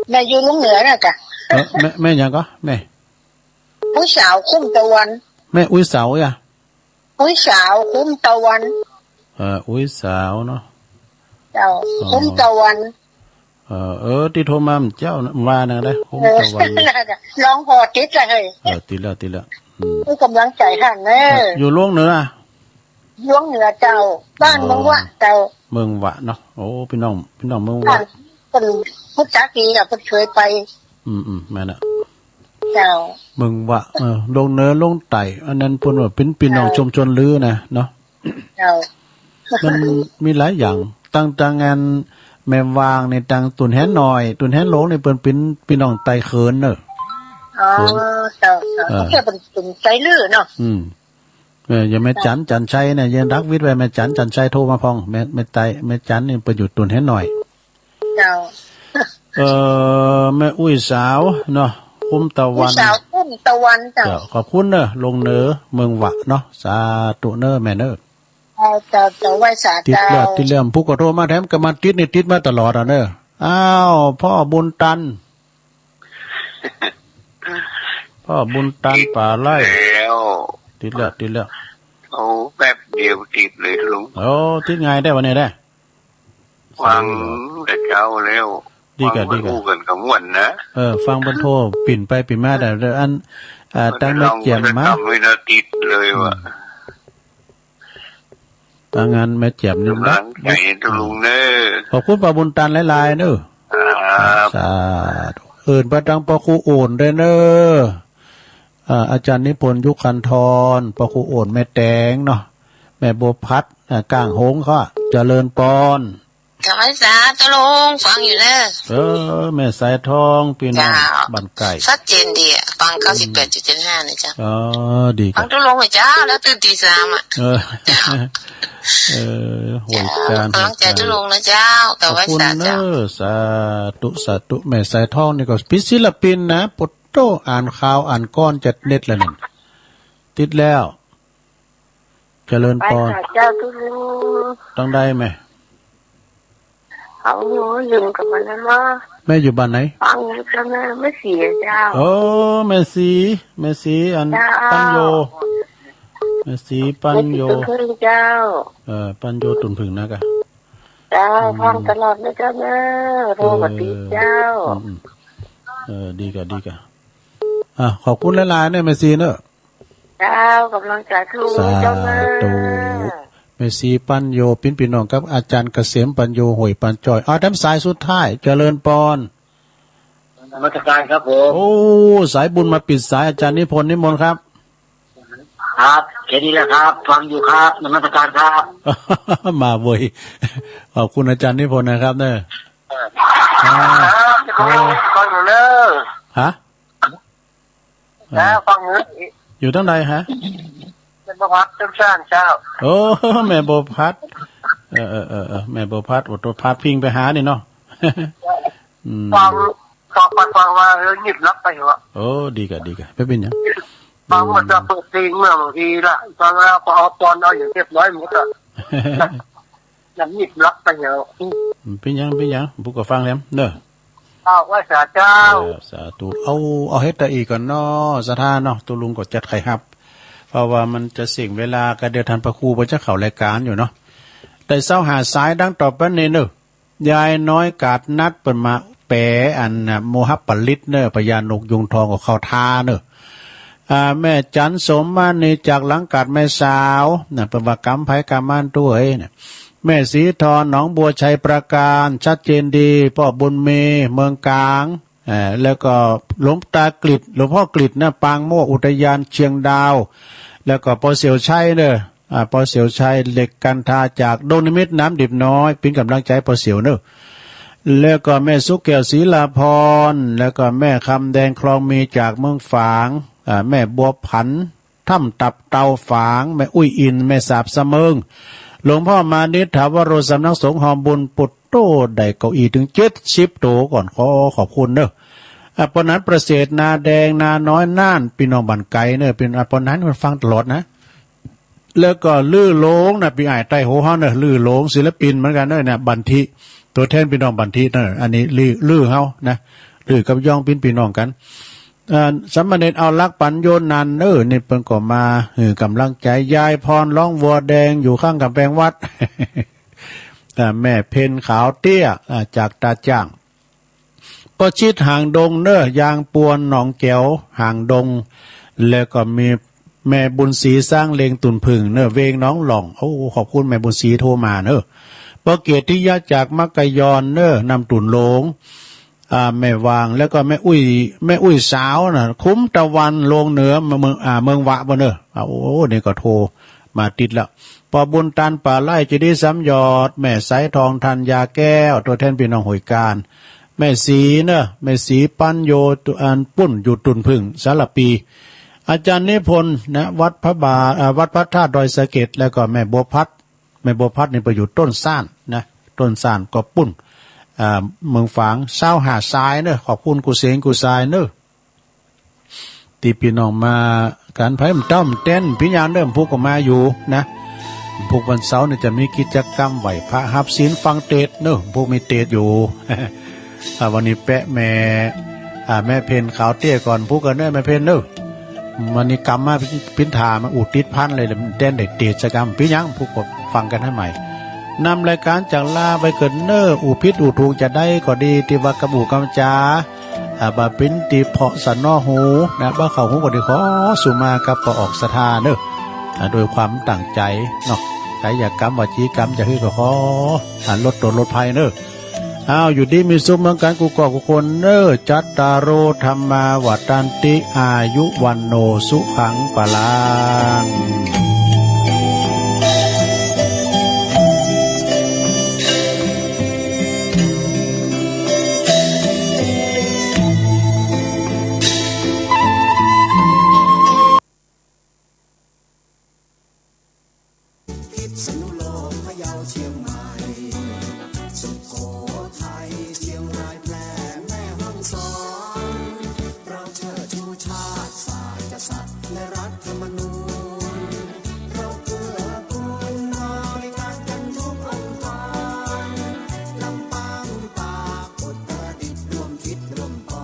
แม่อยู่ลงเหนือน่ะกะ เออ แม่ แม่หยังก็ แม่ อุ๊ยสาวคุ้มตะวัน แม่อุ๊ยสาวอะ อุ๊ยสาวคุ้มตะวัน เออ อุ๊ยสาวเนาะ เจ้า อ๋อ คุ้มตะวัน เออ เออ ตี้โทรมาเมื่อเจ้านะ ว่านั่นแหละ คุ้มตะวัน เออ นั่นแหละ ร้องพอติดเลย เออ ติดแล้ว ติดแล้ว อืม ให้กำลังใจท่านเนอะ เออ อยู่ลงเหนือ ลงเหนือเจ้า บ้าน อ๋อ เมืองวะเจ้า เมืองวะเนาะ โอ้ พี่น้อง พี่น้องเมืองวะ บ้านเปิ้นรู้จักดีอะ เปิ้นเคยไป อืม อืม แม่นอะ เจ้า เมืองวะ เออ ลงเหนือลงใต้ อันนั้นเปิ้นว่าเป็นพี่น้อง เจ้า ชุมชนลือนะ เนาะ เจ้า มันมีหลายอย่าง ตั้ง ตั้งงานแม่วางนี่ ตั้งตุ่นแหนน้อย ตุ่นแหนหลวงนี่ เปิ้นเป็นพี่น้องไต้เขินเนอะ อ๋อ เขิน เจ้า เจ้า เออ เขาเรียกเป็น เป็นไต้ลือเนาะ อืม เออ อย่างแม่จัน จันชัยเนี่ย ยังดักวิทย์ไว้ แม่จัน จันชัยโทรมาพอง แม่ แม่ไต้ แม่จันนี่ไปอยู่ตุ่นแหนน้อย เจ้า เออ แม่อุ๊ยสาวเนาะ คุ้มตะวัน อุ๊ยสาวคุ้มตะวันเจ้า เจ้า ขอบคุณเนอะ ลงเหนือเมืองวะเนาะ สาธุเนอะแม่เนอะ เจ้า เจ้า เจ้า ไหว้สา ติดแล้ว เจ้า ติดแล้ว ผู้ก็โทรมาแถมก็มาติดนี่ ติดมาตลอดอะเนอะ อ้าว พ่อบุญตัน พ่อบุญตัน ติด ป่าไร่ แล้ว ติดแล้ว ติดแล้ว โอ้ แป๊บเดียวติดเลยลุง โอ้ ติดง่ายได้วันนี้ได้ ฟังแต่เช้าแล้ว ดีกะ ฟัง ดีกะ ฮู้กันก็ม่วนนะ เออ ฟังเปิ้นโทรปิ่นไปปิ่นมา แต่อัน อ่า ตั้งแม่แจ่มมา เปิ้นร้องเปิ้นก็ทำให้เราติดเลยว่ะ อืม ตั้งอันแม่แจ่มนี่นะ กำลังใจให้ลุงเนอะ ขอบคุณป้าบุญตันหลายๆ เนอะ สาธุ เอิ้นไปตังป้อครูโอนด้วยเนอะ อ่า อาจารย์นิพนธ์ ยุคันธร ป้อครูโอน แม่แตงเนาะ แม่บัวพัด อ่า ก้างหงส์เขา เจริญปอน ถวายสาธุลุง ฟังอยู่เนอะ เออ แม่สายทอง พี่น้อง เจ้า บ้านใกล้ ชัดเจนดีอะ ฟัง อืม เก้าสิบแปดจุดเจ็ดห้า นะเจ้า อ๋อ ดีครับ ฟังทุลุงอะเจ้า แล้วตื่นตีสามอะ เออ เจ้า เออ โหยการ เจ้า กำลังใจทุลุงนะเจ้า ถวายสาธุเจ้า ขอบคุณเนอะ สาธุ สาธุ แม่สายทองนี่ก็เป็นศิลปินนะ ปะโธ่ อ่านข่าว อ่านกลอน จัดเน็ตแล้วนั่น ติดแล้ว เจริญปอน ไปค่ะเจ้าทุลุง ตังใดแม่ เอาอยู่ ยืมกับมันนะเนาะ แม่อยู่บ้านไหน ฟังอยู่กับแม่ แม่ศรีเจ้า โอ้ แม่ศรี แม่ศรี อัน เจ้า ปัญโย แม่ศรีปัญโย แม่ศรีตุ่นผึ้งเจ้า เออ ปัญโยตุ่นผึ้งนะกะ เจ้า อืม ฟังตลอดนะเจ้าเนอะ โทรมาติดเจ้า เออ อืม อืม เออ ดีกะ ดีกะ อ่ะ ขอบคุณหลายๆ เนอะ แม่ศรีเนอะ เจ้า กำลังใจทุลุง สาธุ เจ้าเนอะ แม่ศรีปัญโย ปิ้นปี้น้องกับอาจารย์เกษมปัญโย ห้วยปานจ้อย เอา ทางสายสุดท้าย เจริญปอน นมัสการครับผม โอ้ สายบุญมาปิดสาย อาจารย์นิพนธ์ นิมนต์ครับ ครับ แค่นี้แหละครับ ฟังอยู่ครับ นมัสการครับ มาเว้ย ขอบคุณอาจารย์นิพนธ์นะครับเนอะ เออ อ่า ครับ ฟังอยู่เนอะ ฮะ นะ ฟังอยู่ อยู่ทางใดฮะ แม่บัวพัด ต้นสร้างเจ้า โอ้ แม่บัวพัด เออ เออ เออ เออ แม่บัวพัด โอ้ ตัวพาดพิงไปหานี่เนาะ อืม ฟัง ฟังไปฟังมา เออ หยิบลับไปเหรอ โอ้ ดีกะ ดีกะ ไม่เป็นหยัง ฟังมันจะเปิดเพลงเมื่อบางทีละ ฟังแล้วพอเอาตอนเอาอย่างเรียบร้อยหมดอะ หยิบลับไปเหรอ เป็นหยัง เป็นหยัง ผู้ก็ฟังแล้วเนอะ เอา ไหว้สาเจ้า เออ สาธุ เอา เอาเฮ็ดแต่อีกก่อนเนาะ ศรัทธาเนาะ ตุลุงก็จัดไข่ฮับ เพราะว่ามันจะเสี่ยงเวลา ก็เดี๋ยวท่านพระครูเพิ่นจะเข้ารายการอยู่เนาะ ได้เซาหาสายดังต่อไปนี้เนอะ ยายน้อยกาดนัดเปิ้นมาแป๋อันน่ะ โมหะปริตรเนอะ พญานกยูงทองก็เข้าท่าเนอะ อ่า แม่จันทร์สมมานีจากหลังกาดแม่สาวน่ะ เปิ้นว่ากำไผกำมันตัวเอ้ยน่ะ แม่สีทองหนองบัวชัยปราการ ชัดเจนดี ป้อบุญมี เมืองกลาง เอ่อ แล้วก็หลวงตากฤษ หลวงพ่อกฤษนะ ปางม่วงอุทยานเชียงดาว แล้วก็ป้อเสี่ยวชัยเนอะ อ่า ป้อเสี่ยวชัย เหล็กกันทาจากดงนิมิตรน้ำดิบน้อย ปิ้นกำลังใจป้อเสี่ยวเนอะ แล้วก็แม่สุแก้ว ศรีลาพร แล้วก็แม่คำแดง คลองมี จากเมืองฝาง อ่า แม่บัวผัน ถ้ำตับเต่าฝาง แม่อุ้ยอิน แม่สาบสะเมิง หลวงพ่อมานิต ถาวโร สำนักสงฆ์หอมบุญ ปุตโต ได้เก้าอี้ถึงเจ็ดสิบโตก่อน ขอขอบคุณเนอะ อ่ะ ปอนั้นประเสริฐ นาแดง นาน้อย น่าน พี่น้องบ้านไกลเนอะ เป็น อ่ะ ปอนั้นมันฟังตลอดนะ แล้วก็ลื้อโลงนะ พี่อ้ายใต้โหเฮาเนอะ ลื้อโลง ศิลปินเหมือนกันเนอะ เนี่ย บันทิ ตัวแทนพี่น้องบันทิเนอะ อันนี้ลื้อ ลื้อเฮานะ ลื้อกับย้องปิ้นปี้น้องกัน เอ่อ สามเณรเอารักปัญโยนันท์เนอะ นี่เปิ้นก็มาหื้อกำลังใจ ยายพร ร้องวัวแดง อยู่ข้างกำแพงวัด อ่า แม่เพ็ญขาวเตี้ย อ่า จากตาจ้าง ป้อชิดหางดงเนอะ ยางปวน หนองแก้ว หางดง แล้วก็มีแม่บุญศรี สร้างเลง ตุ่นผึ้งเนอะ เวงหนองหล่อง โอ้ ขอบคุณแม่บุญศรีโทรมาเนอะ ป้อเกตติยะจากมักกะยอนเนอะ น้ำตุ่นโลง อ่า แม่วาง แล้วก็แม่อุ้ย แม่อุ้ยสาวน่ะ คุ้มตะวัน โลงเหนือ เมือง อ่า เมืองวะบ่เนอะ อ่า โอ้ นี่ก็โทรมาติดแล้ว ป้อบุญตัน ป่าไร่ เจดีย์สามยอด แม่สายทอง ธัญญาแก้ว ตัวแทนพี่น้องห้วยกาญ แม่ศรีเนอะ แม่ศรีปัญโย อันปุ้นอยู่ตุ่นผึ้ง สารปี อาจารย์นิพนธ์นะ วัดพระบา เอ่อ วัดพระธาตุดอยสะเก็ด แล้วก็แม่บัวพัด แม่บัวพัดนี่ไปอยู่ต้นซ่านนะ ต้นซ่านก็ปุ้น อ่า เมืองฝาง เซาหาสายเนอะ ขอบคุณกู้เสียงกู้สายเนอะ ตี้พี่น้องมากัน ไผมันเต้ามันเต้น พี่ยามเนอะ พวกก็มาอยู่นะ พวกวันเสาร์นี่จะมีกิจกรรมไหว้พระฮับศีลฟังเทศน์เนอะ พวกมีเทศน์อยู่ อ่า วันนี้แปะแม่ อ่า แม่เพ็ญขาวเตี้ยก่อน พูดกันเนอะ แม่เพ็ญเนอะ วันนี้กำมาปิ้นถ่ามาอุดติดพันเลย แดนได้เตะสกรรม ปิ้นยัง พวกก็ฟังกันให้ใหม่ นำรายการจากลาไปเกิดเนอะ อุดผิดอุดถูกจะได้ก็ดี ที่ว่ากำอูกำจา อ่า บ่าปิ้นตีเพาะสนอหูนะ บ่าเข้าหูก็ดี ขอสุมากับปอออกศรัทธาเนอะ อ่า โดยความตั้งใจเนาะ กายกรรม วจีกรรม จะหื้อก็ขอ อ่า ลดโทษลดภัยเนอะ อ้าว อยู่ดีมีสุขเหมือนกันกู้ก้อกู้คนเน้อ จัตตาโร ธัมมา วัฑฒันติ อายุ วัณโณ สุขัง พลัง